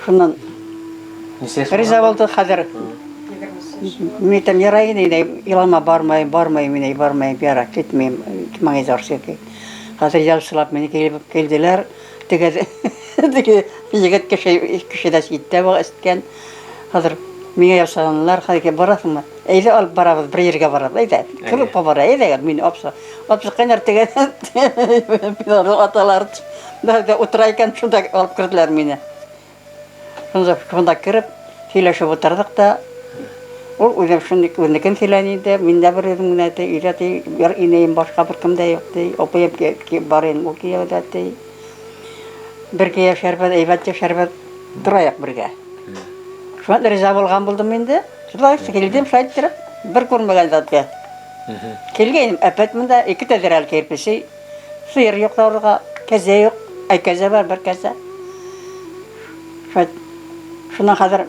Шунан Нисәсе риза булды хәҙер. Мин әйтәм, ярай инде, илама, бармайым, бармайым, инәй, бармайым, ярай, китмәйем, Магнитогорскка. Хәҙер яусылап мине килеп килделәр. Теге теге егет кеше, кеше дә ситтә иткән. Хәҙер миңә яусыланылар, хәҙер бараһыңмы? Әйҙә алып барабыҙ, бер ергә барабыҙ, әйҙә. Клубҡа бара, әйҙә, мин апса. Апса ҡайнар теге аталар да утыра икән, шунда алып керҙеләр мине. Шунда, шунда кереп, һөйләшеп ултырҙыҡ та, ул үҙем шуны үҙенекен һөйләне инде, мин дә бер үҙем генә, ти, өйҙә, ти, бер инәйем, башҡа бер кем дә юҡ, ти, апайым бар инде, ул кейәүҙә, ти. Бергә йәшәрбеҙ, әйбәт йәшәрбеҙ, торайыҡ бергә. Шунан риза булған булдым инде. Шулай килдем, шулай иттереп, бер күрмәгән затҡа. Килгәйнем, әпәт монда ике тәҙрәле кирпесе, сыйыр юҡ тауырға, кәзә юҡ, ай кәзә бар, бер кәзә. Шулай шунан хәҙер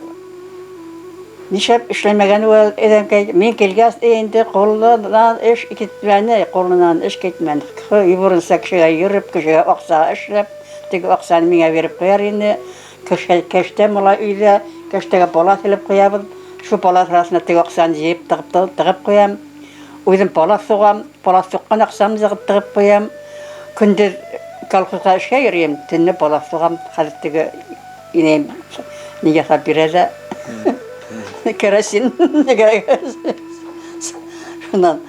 нишләп эшләмәгән ул әҙәмкәй, мин килгәс инде ҡулынан эш китмәне, ҡулынан эш китмәне. Йүгеренсә кешегә йөрөп, кешегә аҡса эшләп, теге аҡсаны миңә биреп ҡуяр ине. Кеше кәштә мулай өйҙә, кәштәгә палаҫ элеп ҡуябыҙ. Шул палаҫ араһына теге аҡсаны йыйып тығып, тығып ҡуям. Үҙем палаҫ һуғам, палаҫ һуҡҡан аҡсамды йығып тығып ҡуям. Көндөҙ колхозға эшкә йөрөйөм, төнлә палаҫ һуғам. Хәҙер теге инәйем ни яһап бирә ҙә. Керосин. Шунан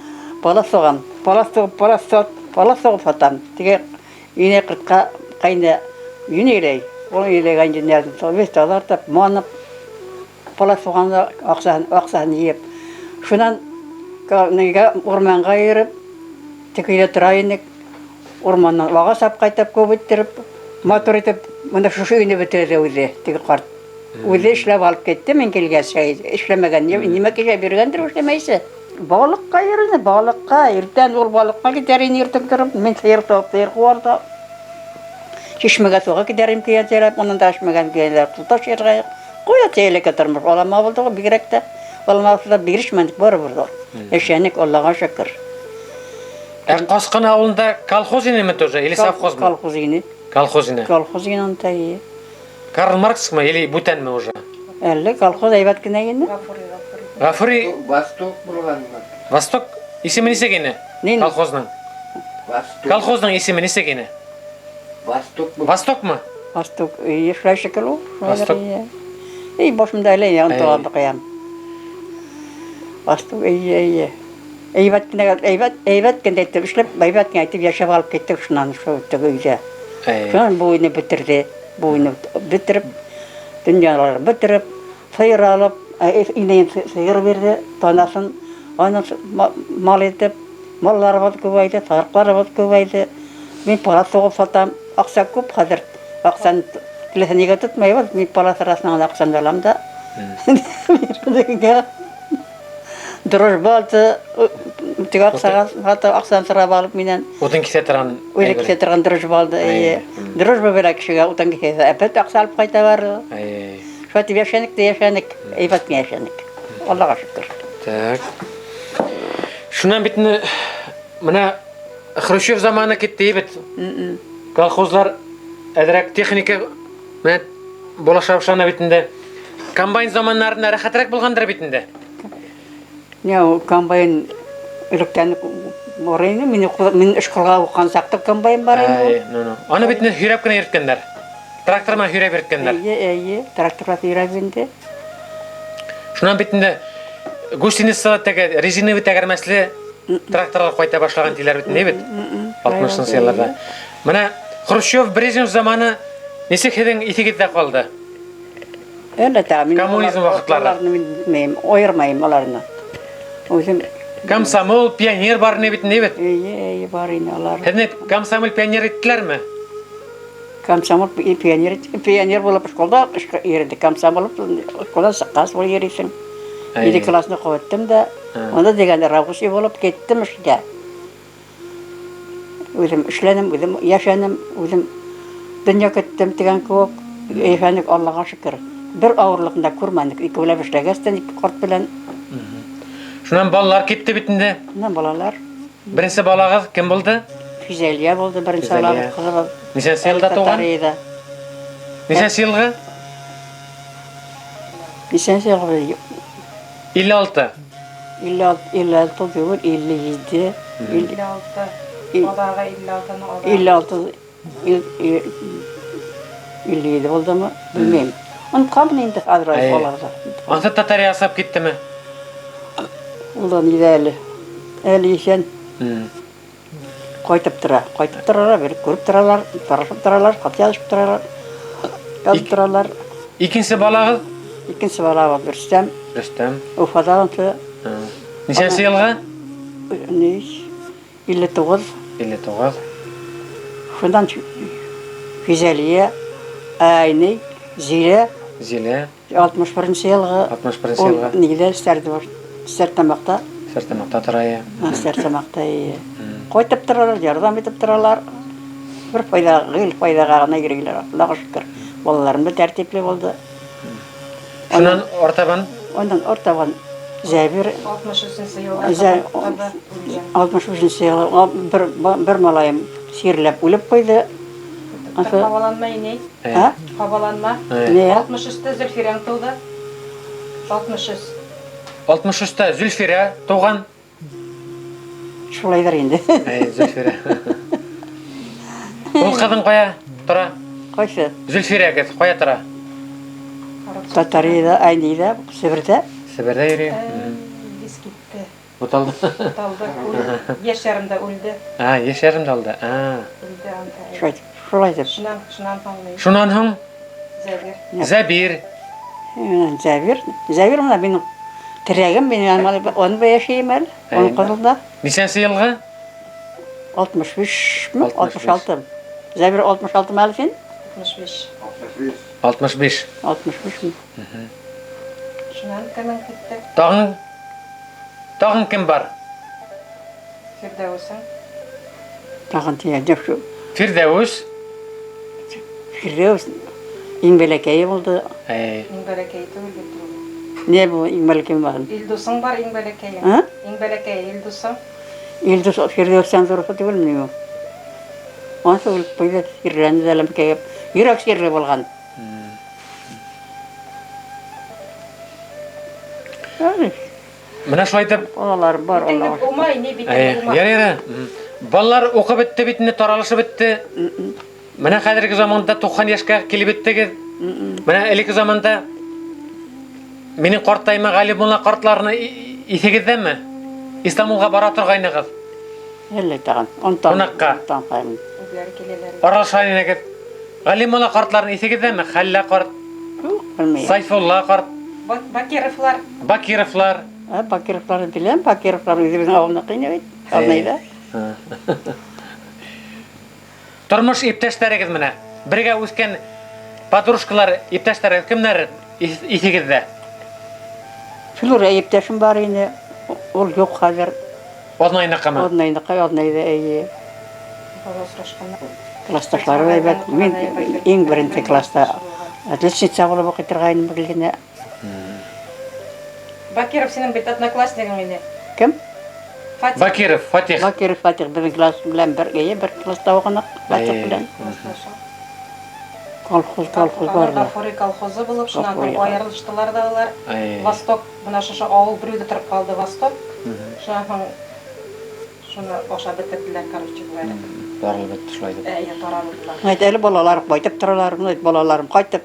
палаҫ һуғам, палаҫ һуғып, палаҫ һуғып, палаҫ һуғып һатам. Теге инәй ҡыртҡа ҡайны йүнәйләй. Ул йүнәйләгән йүннәрҙе весь таҙартып, манып, палаҫ һуғанда аҡсаһын, аҡсаһын йыйып. Шунан нигә урманға йөрөп, теге өйҙә тора инек. Урманнан ағас алып ҡайтып, күп иттереп, матур итеп, бына шушы өйнө бөтөрҙө үҙе, теге ҡарт. Үҙе эшләп алып китте, мин килгәс, эшләмәгән, нимә кешегә биргәндер эшләмәйсә. Балыҡҡа йөрөнө, балыҡҡа, иртән ул балыҡҡа китәр ине, иртән тороп, мин һыйыр тауып, һыйыр ҡыуарҙы. Шишмәгә һыуға китәр инем көйәнсәләп, унан да эшмәгән көйәнсәләп, тоташ йырғайыҡ, Ҡуя элекке тормош, алама булды ғой, бигерәк тә. Алама булса да бирешмәнек барыбер ҙә. Йәшәнек, Аллаға шөкөр. Ә Ҡасҡын ауылында колхоз инеме тоже или совхозмы? Колхоз ине. Колхоз ине. Колхоз ине унда ие. Карл Марксмы или бүтәнме уже? Әллә колхоз әйбәт кенә ине. Гафури, Гафури. Гафури Восток булганмы? Восток исеме нисек ине? Нин? Колхозның. Восток. Колхозның исеме нисек ине? Восток бу. Востокмы? Восток, ие, шулай шикелле ул. Шулайдыр, Восток. ие. Эй, башымда әле Әй. онытылып куям. Восток, ие, ие. Әйбәт кенә, әйбәт, әйбәт кенә итеп эшләп, әйбәт кенә итеп яшәп алып киттек шуннан шул теге өйдә. Әй. Шуннан бу өйне бетерде. Бу өйне бетереп, дөньялар бетереп, сыер алып, инәем сыер бирде, танасын, аны мал итеп, малларыбыҙ күбәйҙе, сарыҡларыбыҙ күбәйҙе. Мин палас һуғып һатам, аҡса күп хәҙер. Аҡсаны теләһә нигә тотмайбыҙ, мин палас арасынан аҡсамды алам да. Дружба алды, теге аҡсаға һатып, аҡсаны һорап алып минән. Утын киҫә торған. Үҙе киҫә торған дружба алды, эйе. Дружба бирә кешегә, утын киҫә, әпәт аҡса алып ҡайта барҙы. Әй. Шулай итеп йәшәнек тә йәшәнек, әйбәт кенә йәшәнек. Аллаға шөкөр. Так. Шуннан бит инде менә Хрущев заманы китте бит. Колхозлар әҙерәк техника менә булаша башланы бит инде. Комбайн заманнарында рәхәтрәк булғандыр бит инде. Не, ул комбайн электән бар ине, мин эшколга укыган чакта комбайн бар ине. Әй, ну, ну. Аны бит инде һөйрәп кенә йөрткәннәр. Трактор менән һөйрәп йөрткәннәр. Эйе, эйе, тракторла һөйрәп инде. Шуннан бит инде гусеница теге резиновый тәгәрмәсле тракторлар ҡайта башлаган тиләр бит инде бит. 60-нчы елларда. Менә Хрущев, Брежнев заманы нисек һеҙҙең иҫегеҙҙә ҡалды? Әле тә мин Коммунизм ваҡытлары. Аларны мин белмәйем, айырмайым аларны. Үҙем Комсомол, пионер бар ине бит инде бит. Эйе, эйе, бар ине алар. Һеҙҙе комсомол, пионер иттеләрме? Комсомол, пионер, пионер булып школда йөрөдек. Комсомол школдан сыҡҡас ул йөрөйһөң. Әй. Ете классны ҡыуыттым да, унда дигәндә рабочий булып киттем эшкә. Үҙем эшләнем, үҙем йәшәнем, үҙем донъя көттөм тигән кеүек. Йәшәнек, Аллаға шөкөр. Бер ауырлыҡын да күрмәнек. Икәүләп эшләгәстән, ике ҡарт белән. Шунан балалар китте бит инде. Шунан балалар. Беренсе балағыҙ кем булды? Физәлия булды, беренсе Физәлия. балабыҙ, ҡыҙыбыҙ. Нисәнсе йылда тыуған? Татарияда. Нисәнсе йылғы? Нисәнсе йылғы? 56. 56 түгел, 57. 56. Балаға 56-ны ала. 56, 57 булдымы? Белмәйем. Онотҡанмын инде хәҙер Әй. балаларҙы. Ансы татария ясап киттеме? Ул да нидә әле? Әле иҫән. Ҡайтып тора. Ҡайтып торалар, бер күреп торалар, тарашып торалар, хат яҙышып торалар. Язып торалар. Икенсе балағыҙ? Икенсе балабыҙ Рөстәм. Рөстәм. Уфада ансы. Нисәнсе йылғы? Ниш? 59. 59. Шундан Физәлия, Айни, Зилә. Зилә. 61 йылғы. 61 йылғы. Ул нидә Стәртамаҡта. Стәртамаҡта тора, иә. Стәртамаҡта, иә. Ҡайтып торалар, ярҙам итеп торалар. Бер файҙа, гел файҙаға ғына йөрөйләр. Аллаға шөкөр. Балаларым да тәртипле булды. Шунан артабан? Унан артабан Зәбир. 63 йылда кабы үлгән. 63 йылда бер малайым сирләп үлеп ҡуйҙы. Ансы Ҡабаланма, инәй. Ә? Ҡабаланма. Ни? 63-тә Зөлфирәң тыуҙы. 63. 63-тә Зөлфирә тыуған. Шулайҙыр инде. Әй, Зөлфирә. Ул ҡыҙың ҡая тора? Ҡайсы? Зөлфирә ҡыҙ ҡая тора? Татарияда, Айниҙа, Себерҙә. Себерҙә йөрөй. Вис китте. Буталды. Буталды. Йәш ярымда үлде. А, йәш ярымда үлде. А. Үлде анда. Шулай, шулай тип. Шунан, шунан һуң ни? Шунан һуң? Зәбир. Зәбир. Зәбир. Зәбир менә минең терәгем, мин аны бая яшәйем әле. Оның ҡыҙында. Нисәнсе йылғы? 65 ме? 66. Зәбир 66 мы әле син? 65. 65. 65 ме? Шунан кемең китте? Тағын, тағын кем бар? Фирдәүесең. Тағын тигән юҡ. Фирдәүес. Фирдәүес. Иң бәләкәйе булды. Әй. Иң бәләкәйе түгел бит ул. Не бу иң бәләкәй булмаһын? Илдусың бар иң бәләкәйе. А? Иң бәләкәйе Илдусың. Илдус Фирдәүс Янзуров түгелме ул? Ансы үлеп куйды, чирләнде дә ләмкәйеп. Йөрәк чирле булган. Менә шулай итеп, Балалар бар, Бит Аллага. Умай, не бит Әй, Умай. ярый, ярый. Балалар укып бетте бит инде, таралышып бетте. Менә хәзерге заманда 90 яшькә килеп беттегез. Менә элекке заманда минем картайма Гали мулла картларны исегездәме? Истанбулга бара торгайныгыз. Әллә тагын. Онтан. Кунакка. Онтан кайм. Үзләре киләләр. Аралаша идегез. Гали мулла картларны исегездәме? Хәллә карт, Юк, белмим. Сайфулла карт, Бакировлар. Бакировлар. Ә, Бакировларны беләм, Бакировлар үзебезнең авылныкы ине бит. Алнайда. Тормыш иптәшләрегез менә. Бергә үскән подружкалар, иптәшләрегез кемнәр исегездә? Флюра иптәшем бар ине. Ул юк хәзер. Азнайныкымы? Азнайныкы, Азнайда, әйе. Бала сорашканнар. Классташлары да әйбәт. Мин иң беренче класста отличница булып укый торган идем гел генә. Бакиров синең бит однокласснигың ине. Кем? Фатих. Бакиров, Фатих. Бакиров Фатих безнең класс белән бер, әйе, бер класста укыдык Фатих Әйе. белән. Колхоз, колхоз бар да. Гафури колхозы булып, шуннан Гафури. соң аерылыштылар да алар. Әйе. Восток, менә шушы авыл берүзе торып калды Восток. Шуннан соң шуны ашап бетерделәр, короче говоря. Таралып бетте шулай дип. Әйе, таралдылар. Әйт, әле балалар кайтып торалар, менә балаларым кайтып,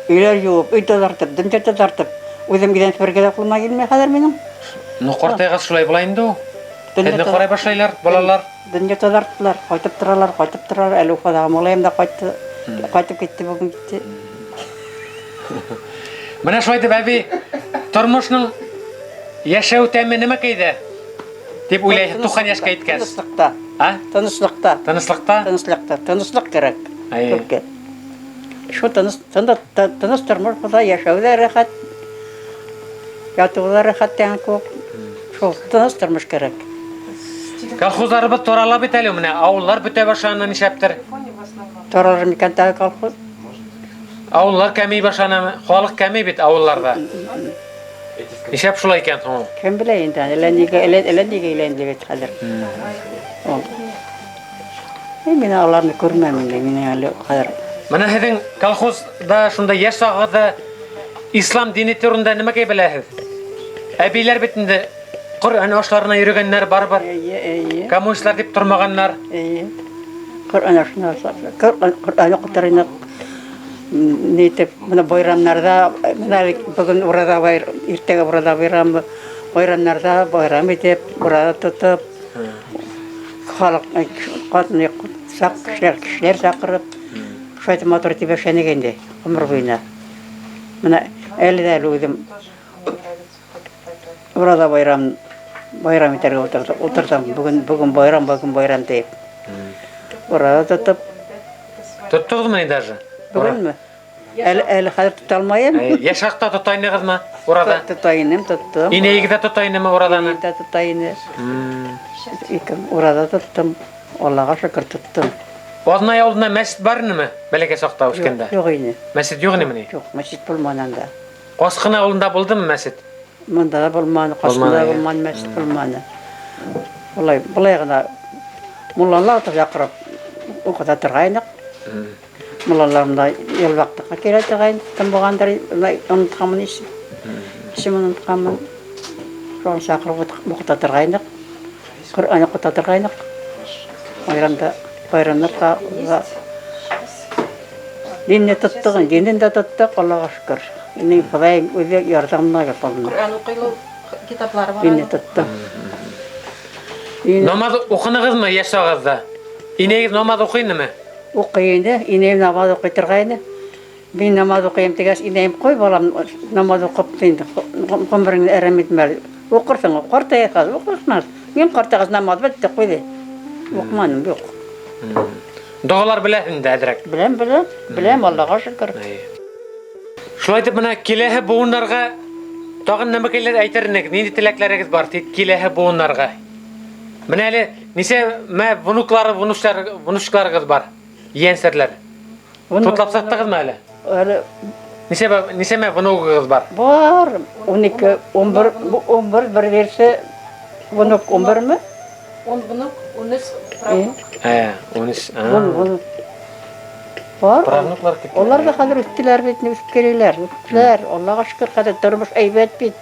өйләр юып, өй тазартып, дөнья тазартып, үзем генә бергә дә кулыма килми хәзер минем. Ну, картайгач шулай була инде ул. Дөнья Сезне карай башлайлар, балалар. Дөнья тазарттылар, кайтып торалар, кайтып торалар. Әле Уфадагы малаем да кайтты, кайтып китте бүген китте. Менә шулай дип әби, тормышның яшәү тәме нәмәкәйдә? Дип уйлайсыз 90 яшькә җиткәч. Тынычлыкта, А? тынычлыкта, Тынычлыкта? тынычлыкта, тынычлык кирәк. Әйе. Күпкә. Шу тыныч, тыныч тормыш булса, яшәү дә рәхәт, яту да рәхәт дигән кебек. Шул тыныч тормыш кирәк. Колхозларыбыз тарала бит әле менә, авыллар бетә башланы нишләптер. Телефоне в основном. Торыр микән тагы колхоз? Авыллар кәми башланы, халык кәми бит авылларда. Нишләп шулай икән соң ул? Кем белә инде, әллә нигә, әллә, әллә нигә әйләнде бит хәзер. Ул. Мин аларны күрмәм инде, мин әле хәзер. Менә һеҙҙең колхозда шунда йәш сағығыҙҙа ислам дине турында нимәкәй беләһеҙ? Әбиләр бит инде Ҡөрьән ашларына йөрөгәннәр барыбер. Әйе, әйе. Коммунистлар дип тормағаннар. Әйе. Коръән ашына, Коръән Коръән укытыр инек. Нитеп, менә байрамнарда, менә бүген ураза байр, иртәгә ураза байрамы, байрамнарда байрам итеп, ураза тотып, халык катны сак кешеләр, кешеләр чакырып, шулай итеп матур итеп яшәнек инде гомер буена. Менә әле дә әле үзем ураза байрам байрам итәргә утырдым. Утырдым. Бүген бүген байрам, бүген байрам дип. Ураза тотып, Тоттоғыҙмы ни даже? бүгенме? Әле әле хәзер тота алмыйм. Йәш саҡта тота инегеҙме ураза? Тота инем, тоттым. Инәйегеҙ ҙә тота инеме уразаны? Инәем дә тота ине. Ике ураза тоттым. Аллага шөкер тоттым. Аҙнай ауылында мәсет бар инеме? Бәләкәй саҡта үҫкәндә. Юк ине. Мәсет юҡ инеме ни? Юк, мәчет булманы анда. Ҡасҡын ауылында булдымы мәсет? Монда да булманы, Касында Булманы, да иә. булманы, мәчет булманы. Болай, болай гына муллалар да чакырып укыта торгайнык. Муллалар монда елбактыкка килә торгайн, кем булгандыр, онытканмын исем. Исемен онытканмын. Шуны чакырып укыта торгайнык. Коръән укыта торгайнык. Байрамда, байрамнарга динне тоттык, динен дә тоттык, Аллага шөкер. Инде Ходай үзе ярдәменә япалды. Коръән укыйлы китаплары бар. Динне аның. тоттым. Динне Намаҙ уҡынығыҙмы йәш сағығыҙҙа? Инәйегеҙ намаҙ уҡый инеме? укый инде, инәем намаҙ укый торгайны. Мин намаҙ укыйм дигәс, инәем куй балам, намаҙ уҡып инде ғүмереңде әрәм итмә. Уҡырһың, ҡартайғас уҡырһың. Мин ҡартайғас намаҙ бөттө, ҡуйҙы. Уҡманым, юҡ. Доғалар беләһең инде әҙерәк. Беләм, беләм, беләм, Аллаға шөкөр. Шулай итеп менә киләһе быуындарға тағын нәмәкәйләр әйтер инек, ниндәй теләкләрегеҙ бар тик киләһе быуындарға? Менә әле нисә мә внуклары, внучлар, внучкаларығыҙ бар? Ейәнсәрләр. Тутлап сыҡтығыҙмы әле? Әле Нисәмә внугығыҙ бар? Бар, 12, 11, 11 бер берсе внук 11-ме? 10 внук, 13 правнук. 13. Вон. Бар. Правнуклар китте. Алар да хәзер үстеләр бит, үсеп киләләр. Үстеләр. Аллага шөкер, хәзер тормыш әйбәт бит.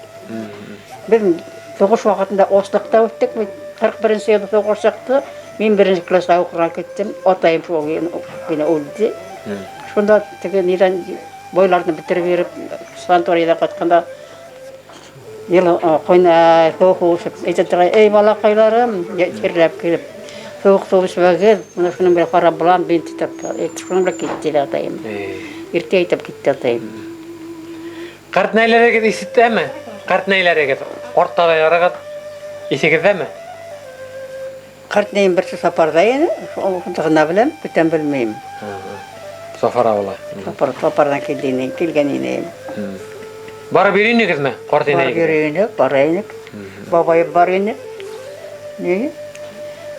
Без сугыш вакытында ачлыкта үстек бит. 41 елда сугыш чыкты. Мин беренче класска укырга киттем. Атаем шул генә үлде. Шунда теге нидән бойларны бетереп йөреп, санаторийда кайтканда ел койна суык эчеп әйтә торган, эй балакайларым, чирләп килеп, суык су эчмәгез, менә шуның белән харап булам, бинт итеп, шуның белән китте дә атаем. Иртә әйтеп китте атаем. Картнәйләрегеҙ исеттәме? Картнәйләрегеҙ, карт татайларығыҙ исегеҙҙәме? Картнәем берсе Сапарда ине, ул гына беләм, бүтән белмәйем. Сафар ауылы. Сапардан килде ине, килгән ине. Барып йөрөйнөгөҙмө ҡарт Барып инәйегеҙгә? йөрөйнек, бара инек. Бабайым бар ине. Ни?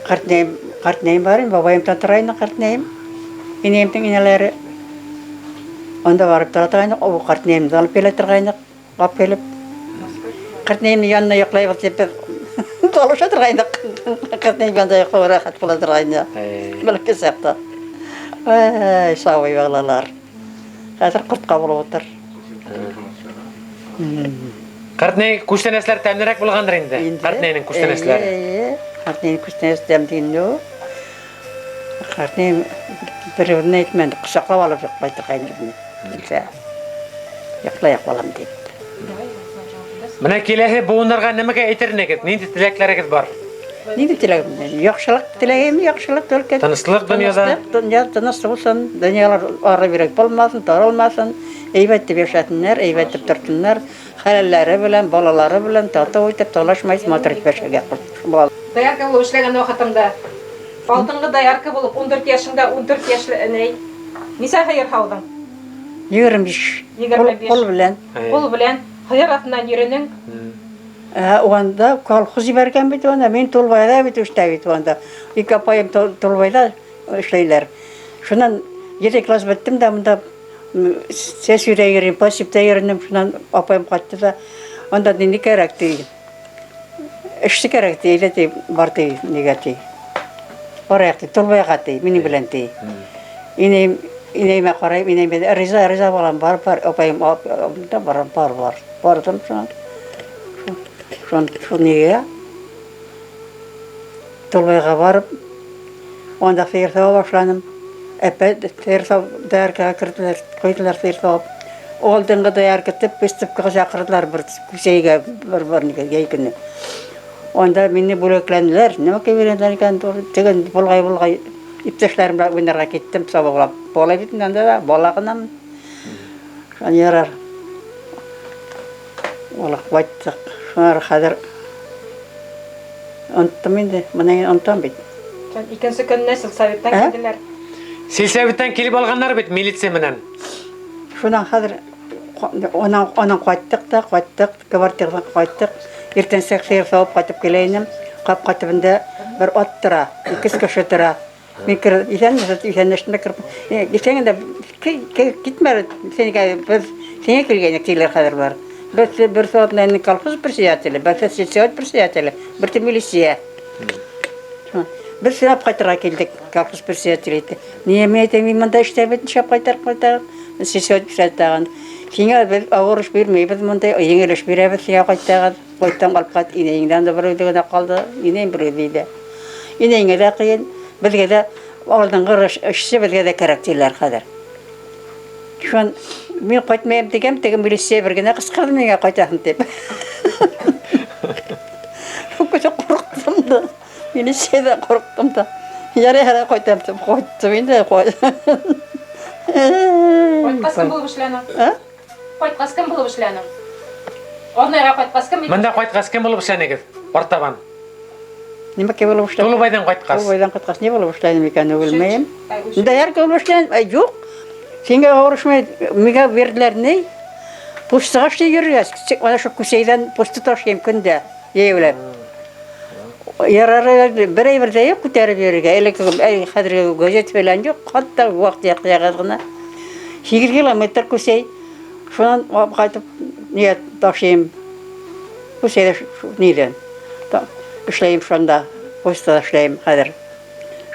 Картнәем, картнәем бар ине, бабаем та тора ине картнәем. Инәемдең инәләре. Анда барып тора торгайнык, ул картнәемде алып килә торгайнык, алып килеп. Картнәемнең янына йоклайбыз дип без талаша торгайнык. Картнәем янында йоклау рәхәт була торгайны. Бәләкәй чакта. Әй, сабый балалар. Хәзер кортка булып утыр. Картнәй күстәнәсләр тәмлерәк булғандыр инде. Картнәйнең күстәнәсләре. Әйе, картнәйнең күстәнәсе тәмле инде ул. Картнәем бер-беренә әйтмәде, кочаклап алып йоклай торган безне. Килсә, йоклайык балам дип. Менә киләһе быуындарға нәмәгә әйтер инегеҙ? Ниндәй теләктәрегеҙ бар? Нинди теләгем? Яхшылык теләгем, яхшылык только. Тыныслык дөньяда. Тыныслык, дөнья тыныч булсын, дөньялар ары бирәк булмасын, таралмасын. Әйбәт дип яшәсеннәр, әйбәт дип торсыннар. Хәләлләре белән, балалары белән тату итеп, талашмай, матур итеп яшәргә кушсын. Доярка булып эшләгән вакытымда алдынгы доярка булып 14 яшеңдә 14 яшьле энәй. Нисә һыер һауҙың? 25. 25. Кул белән. Кул белән һыер артыннан йөрөнең. Анда колхоз җибәргән бит анда. Мин Тулбайда бит эштә бит анда. Ике апаем Тулбайда эшләйләр. Шуннан 7 класс беттем дә монда сәсүдә йөрим, пасипта йөрдем. Шуннан апаем кайтты да, анда нинди кәрәк ди. Эшче кәрәк ди, әйдә ди, бар ди, нигә ди. Барайык ди, Тулбайга ди, минем белән ди. Инәем, инәемә карыйм, инәем әйтә, риза, риза балам, бар, бар, апаем, да барам, бар, бар. Бардым шуннан. Шун, шул нигә? Тулбайга барып, анда сыер сава башланым. Әпә сыер сав, дояркага керделәр, куйдылар сыер савып. Алдынгы доярка дип выставкага чакырдылар бер күсәйгә, бер бер нигә, җәй көне. Анда мине бүләкләнделәр. Нәмә биргәннәр икән, теге булгай-булгай иптәшләрем белән уйнарга киттем, сабаклап. Бала бит инде анда да, бала гына. Шуны ярар. Улы кайттык. Шуңар хәзер оныттым инде. Моны онытам бит. Икенче көнне сельсоветтан Ә? килделәр. Сельсоветтан килеп алғандар бит милиция менән. Шуннан хәзер анан кайттык та, кайттык, квартирадан кайттык. Иртәнсәк сыер савып кайтып килә инем. Капка төбендә бер ат тора, ике кеше тора. Мин кереп, исәнмесез, исәнләштем дә кереп, кичә генә китмә, синегә без сиңа килгән идек диләр хәзер болар. Берсе бер сәгать колхоз председателе, берсе сельсовет председателе, берсе милиция. Без сорап кайтырга килдек, колхоз председателе әйтте. Ни мин әйтәм, мин монда эштә бит, нишләп кайтарып кайтар? Сельсовет председателе тагын. Сиңа без авыр эш бирмибез, монда җиңел эш бирәбез, сиңа кайтагыз. Кайттан алып кайт, инәеңдән дә бер үзе генә калды, инәем бер үзе иде. Инәеңә дә кыен, безгә дә алдынгы эшче безгә дә кирәк диләр хәзер. Шун мин кайтмыйм дигән, теге милиция бер генә кычкырды миңа кайтасың дип. Шул кеше курыктым да. Милициядән курыктым да. Ярый, ярый кайтам дип кайттым инде. Кайткас кем булып эшләнең? Ә? Кайткас кем булып эшләнең? Азнайга кайткас кем? Монда кайткас кем булып эшләнегез? Артабан. Нимә кем булып эшләдем? Тулубайдан кайткас. Тулубайдан кайткас ни булып эшләдем икән, белмим. Доярка булып эшләдем. Ә, юк. Сиңа авыр эшме? Миңа бирделәр ни? Почтага эшли йөрергә. Ана шул Күсәйдән почта ташыйм көндә, җәяүләп. Ярар, бер әйбер дә юк күтәреп йөрергә. Элек хәзерге газет белән юк, хатта вак-төяк кәгазь гына. 8 километр Күсәй. Шунан алып ҡайтып нигә ташыйым. Күсәйҙә нидән? Эшләйем шунда, почтала эшләйем хәҙер.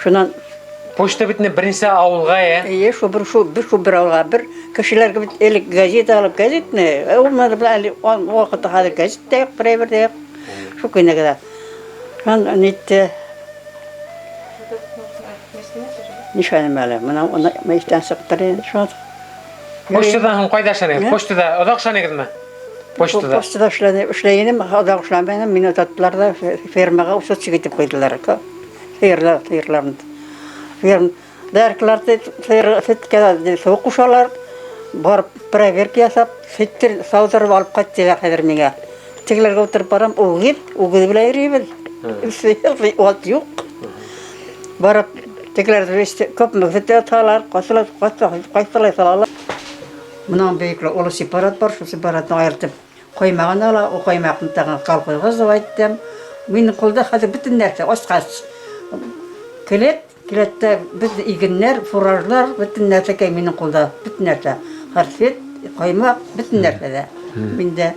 Шунан Почта бит инде беренсе ауылға, ә? Эйе, шул бер шул бер шул бер ауылға бер кешеләргә бит элек газета алып газетны, ул әле ул ваҡытта хәҙер газет тә юҡ, бер әйбер ҙә юҡ. Шул көнә генә. Шунан нитте. Нишләнем әле? Бына уны иҫтән сыҡтыр инде шул. Почтадан һуң ҡайҙа эшләнегеҙ? Ә? Почтада оҙаҡ эшләнегеҙме? Почтада. Почтада эшләйенем, оҙаҡ эшләмәнем, мине оҙаттылар ҙа фермаға учетчик итеп ҡуйҙылар. Һыйырлар, һыйырларны. Ферм дояркаларҙы һөткә һыу ҡушалар, барып проверка яһап, һөттөр сауҙырып алып ҡайт тиҙәр хәҙер миңә. Тегеләргә ултырып барам, үгеҙ, үгеҙ белән йөрөйбөҙ. Ат юҡ. Барып тегеләрҙе күпме һөт яталар, ҡайсылай, ҡайсылай салалар. Бынан бейекле оло сепарат бар, шул сепаратны айыртып ҡоймағын ала, ул ҡоймаҡны тағын колхозға сығайттым. Минең ҡулда хәҙер бөтөн нәрсә, асҡас. Келәт, келәттә бөтөн игеннәр, фуражлар, бөтөн нәрсәкәй минең ҡулда, бөтөн нәрсә. Хәрфет, ҡоймаҡ, бөтөн нәрсә ҙә. Миндә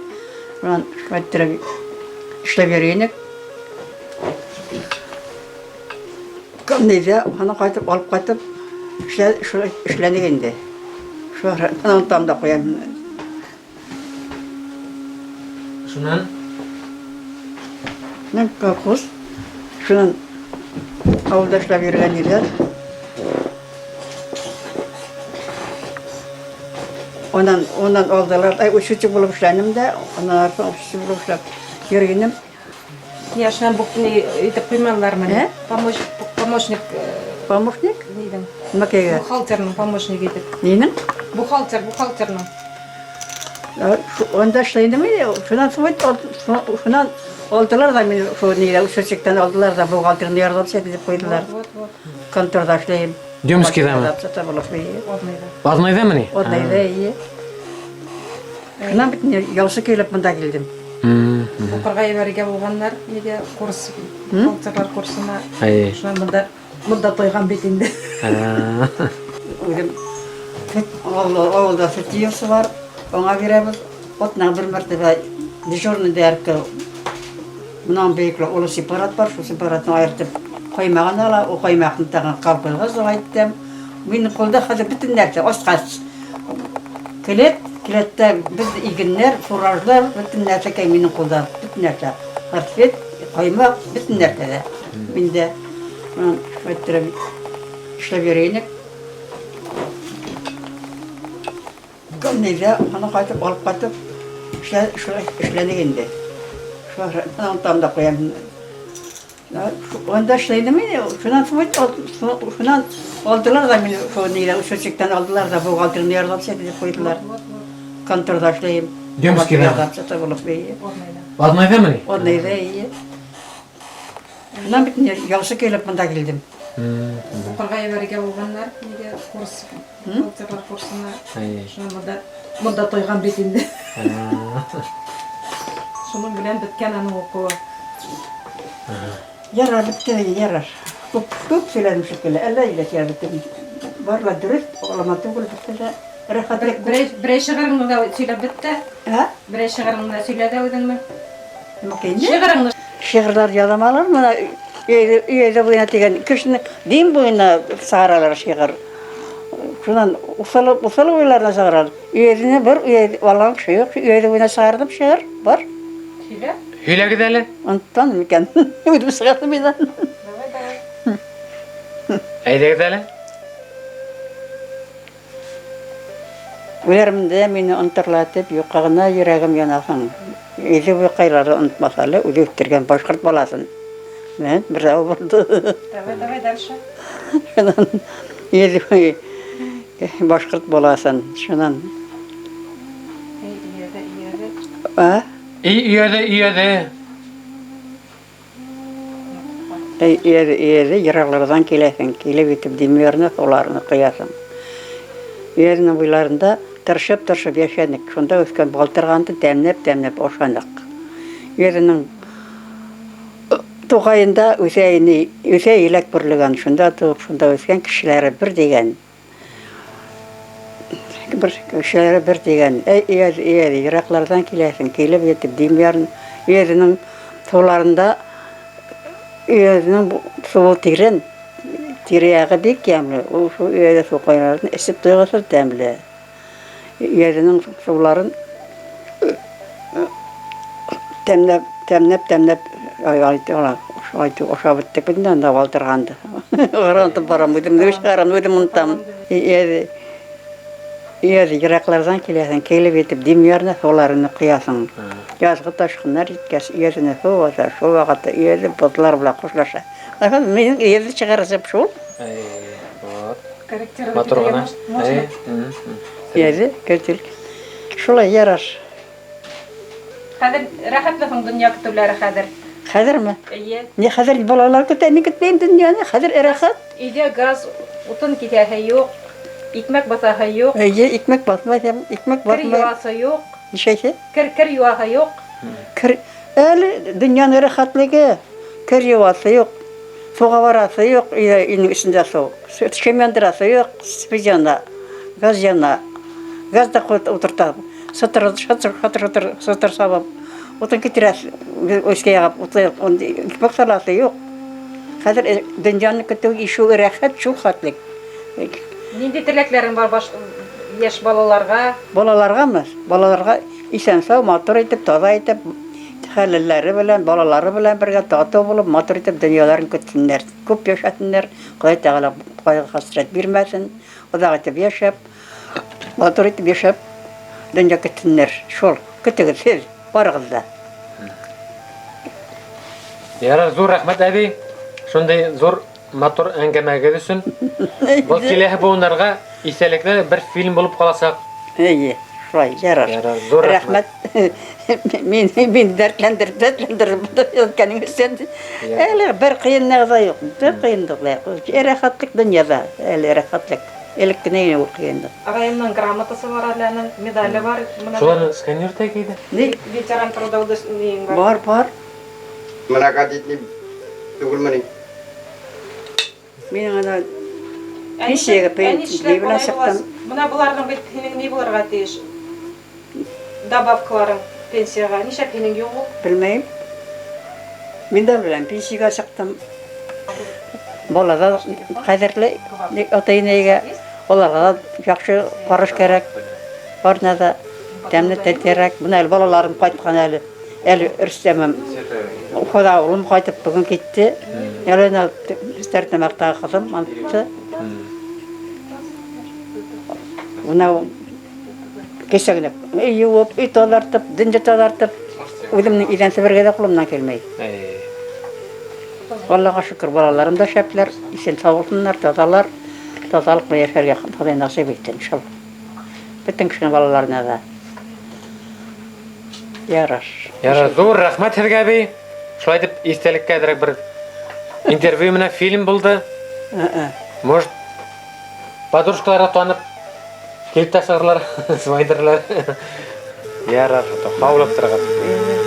шунан шулай иттереп эшләп йөрөй инек. Нейҙә, аны ҡайтып, алып ҡайтып, шулай эшләнек инде. Шулай онотам да ҡуям. Шунан? Менән колхоз. Шунан ауылда эшләп йөрөгән ерҙәр. Унан, унан алдылар. Ай, учетчик булып эшләнем дә, унан артыҡ учетчик булып эшләп йөрөгәнем. Я шунан бу ни итеп ҡуйманылармы? Ә? Помощник, Помощник? ниҙең? Нимәкәйгә? Бухгалтерның помощник итеп. Нинең? Бухгалтер, бухгалтерның. Унда эшләйем инде. Шунан шунан алдылар ҙа мине шул нигә учетчиктан алдылар ҙа бухгалтерны ярҙамсы итеп ҡуйҙылар. Вот, вот. Конторҙа эшләйем. Демскийҙамы? Ярҙамсы булып эшләйем. Одныйҙа. Аҙнайҙамы ни? Одныйҙа, эйе. Шунан бит инде ялсы килеп бында килдем. Уҡырға ебәрергә булғандар, нигә курс, бухгалтерлар курсына. Әйе. Шунан бында тойған бит инде. Үҙем ауылда һөт йыйыусы бар, уңа бирәбеҙ. Атна бер мәртәбә дежурный доярка. Бынан бейекле оло сепарат бар, шул сепаратны айыртып ҡоймағын ала, ул ҡоймаҡны тағын колхозға сығайттым. Минең ҡулда хәҙер бөтөн нәрсә, асҡас. Келәт, келәттә беҙ игеннәр, фуражлар, бөтөн нәрсәкәй минең ҡулда, бөтөн нәрсә. Портфель, ҡоймаҡ, бөтөн нәрсә ҙә. Миндә шунан шулай иттереп эшләп йөрөй инек. Нейҙә, аны ҡайтып, алып ҡайтып, шулай эшләнек инде. Шулай онотам да ҡуям. Унда эшләйем инде, шунан шунан алдылар ҙа мине шул нигә, учетчиктан алдылар ҙа бухгалтерны ярҙамсы итеп ҡуйҙылар. Конторҙа эшләйем. Демскийҙа? Ярҙамсы булып, эйе. Аҙнайҙамы ни? Одныйҙа, эйе. Шунан бит инде ялсы килеп бында килдем. Уҡырға ебәрергә булғандар, нигә курс, бухгалтерлар курсына. Әйе. Шунан бында тойған бит инде. Шуның белән бөткән аның уҡыуы. Ярар, бөттө, ярар. Күп, күп һөйләнем шикелле. Әллә илә һөйләнеп. Бар ла дөрөҫ, олама түгел бөттө лә. Рәхәтлек күп. Берәй шиғырыңды ла һөйләп бөттө. Ә? Берәй шиғырыңды ла һөйлә ҙә үҙеңме? Нимәкәй инде? Шиғырыңды. Шиғырҙар яҙам алар, бына өйҙә буйына тигән кешене дин буйына сығаралар шиғыр. Шунан уҫалы уйларына сығаралар. Өйҙә бер өйҙә алған кеше юҡ, өйҙә буйына сығарҙым шиғыр бар. Һөйлә. Һөйләгеҙ әле. Онотҡанмын икән. Үҙем сығарҙым инде. Давай, давай. Әйҙәгеҙ әле. Үләрмдә мине онторлатып, юҡҡа ғына йөрәгем янаһын. Үҙе буйҡайлары онотмаҫ әле, үҙе үҫтергән башҡорт балаһын. Мен бер дә булды. Давай, давай дальше. Шунан үҙе башҡорт балаһын, шунан. Эй, өйәҙе, өйәҙе. А? Эй, өйәҙе, өйәҙе. Эй, өйәҙе, өйәҙе, йыраҡларҙан киләһең, килеп етеп Димиярны, уларны ҡояһың. Өйәҙенең буйларында тырышып-тырышып йәшәнек. Шунда үҫкән балтырғанды тәмләп-тәмләп ашаныҡ. Өйәҙенең туғайында үҫә ине, үҫә еләк бөрлөгән. Шунда тыуып, шунда үҫкән кешеләре бер дигән. Бер кешеләре бер дигән. Әй, өяҙ, өяҙ, ераҡларҙан киләһең, килеп етеп Дим ярын, өяҙенең суларында өяҙенең суы тирән, тирә-яғы бик ямьле. Ул шул өяҙе су ҡоймаларын эсеп туйғыһыҙ тәмле. Өяҙенең суларын тәмләп, тәмләп, тәмләп ашап беттек бит инде анда балтырғанды. Онотоп барам, үҙем чыгарам, үҙем онотам. Өяҙе өяҙе ераҡларҙан киләһең, килеп етеп Дим ярына суларыңды ҡояһың. Язгы ташҡыннар еткәс, өяҙенә һыу баҫа, шул ваҡытта өяҙе боҙлар белән хушлаша. Минең өяҙе чыгарып шул. Вот. Корректировать Матур итергә ғына. Можно. Өяҙе көтөл. Шулай ярар. Хәҙер рәхәтме һуң донъя көтөүләре хәҙер? Хәҙерме? Эйе. Не хәҙер балалар көтә, мин көтмәйем донъяны. Хәҙер рәхәт. Өйҙә газ, утын киҫәһе юҡ, икмәк баҫаһы юҡ, Эйе, икмәк баҫмай, икмәк кер баҫмай. йыуаһы юҡ, Нишәйһе? кер йыуаһы юҡ. Кер әле донъяның рәхәтлеге. Кер йыуасы юҡ. Һыуға барасы юҡ, өйҙә өйҙөң эсендә һыу. Шәм яндырасы юҡ, свет яна, газ яна. Газ да ҡуйып ултырта. Сытыр, шытыр, шытыр, шытыр, сытыр сабып. Утын китерәсе, өҫкә яғып, утын икмәк саласы юҡ. Хәҙер донъяны көтөү ишеү рәхәт шул хәтлек. Ниндәй теләктәрең бар баш йәш балаларға? Балаларғамы? Балаларға иҫән-һау, матур итеп, таҙа итеп, хәләлләре белән, балалары белән бергә татыу булып, матур итеп донъяларын көтһөннәр. Күп йәшәһеннәр, Хоҙай Тәғәлә ҡайғы-хәсрәт бирмәһен, оҙаҡ итеп йәшәп, матур итеп йәшәп, донъя көтһөннәр. Шул, көтөгөҙ һеҙ, барығыҙ ҙа. Ярар, ҙур рәхмәт, әбей. Шундай ҙур матур әңгәмәгеҙ өсөн. Был киләһе быуындарға иҫтәлекле бер фильм булып ҡаласаҡ. Эйе, шулай, ярар. Ярар, ҙур рәхмәт. Рәхмәт. Мин дәртләндереп, дәртләндереп ятканың өсөн. Әле бер ҡыйынлығы ла юҡ, бер ҡыйынлыҡ ла юҡ. Рәхәтлек донъяла, әле рәхәтлек. Элек кенә ине ул ҡыйынлыҡ. Ағайымдың грамотасы бар әле аның, медале бар. Мына Шуларны сканер иде. Ни? Ветеран труда удостоверениең бар. Бар, бар. Многодетный түгелме ни? Минең ана Ә пенсияға нишләп- ә нишләп ни белән алай сыҡтым. буласың? Мына быларҙың бит һинең ни булырға тейеш? Добавкаларың пенсияға. Нишләп һинең юҡ ул? Белмәйем. Мин дә беләм, пенсияға сыҡтым. Бала ҙа ҡәҙерле атай-инәйгә, уларға ла яҡшы ҡараш кәрәк. Барына да тәмле тәтйәрәк. Бына әле балаларым ҡайтҡан әле. Әле Рөстәмем Уфала улым ҡайтып бөгөн китте. Әле ана Стәрлетамаҡтағы ҡыҙым антты. Бына кисә генә өй йыуып, өй таҙартып, донъя таҙартып, үҙемдең иҙән себергә ҙә ҡулымдан килмәй. Аллаға шөкөр, балаларым да шәпләр, иҫән һау булһыннар, таҙалар, таҙалыҡ менән йәшәргә Хоҙай насип итһен, иншалла. Бөтөн кешенең балаларына да. Ярар. Ярар, ҙур рәхмәт һеҙгә, әбей. Шулай итеп иҫтәлеккә әҙерәк бер интервью менән фильм булды. Может, подружкаларға танып килеп тә сығырлар, сығайҙырлар. Ярар, һау булып торығыҙ.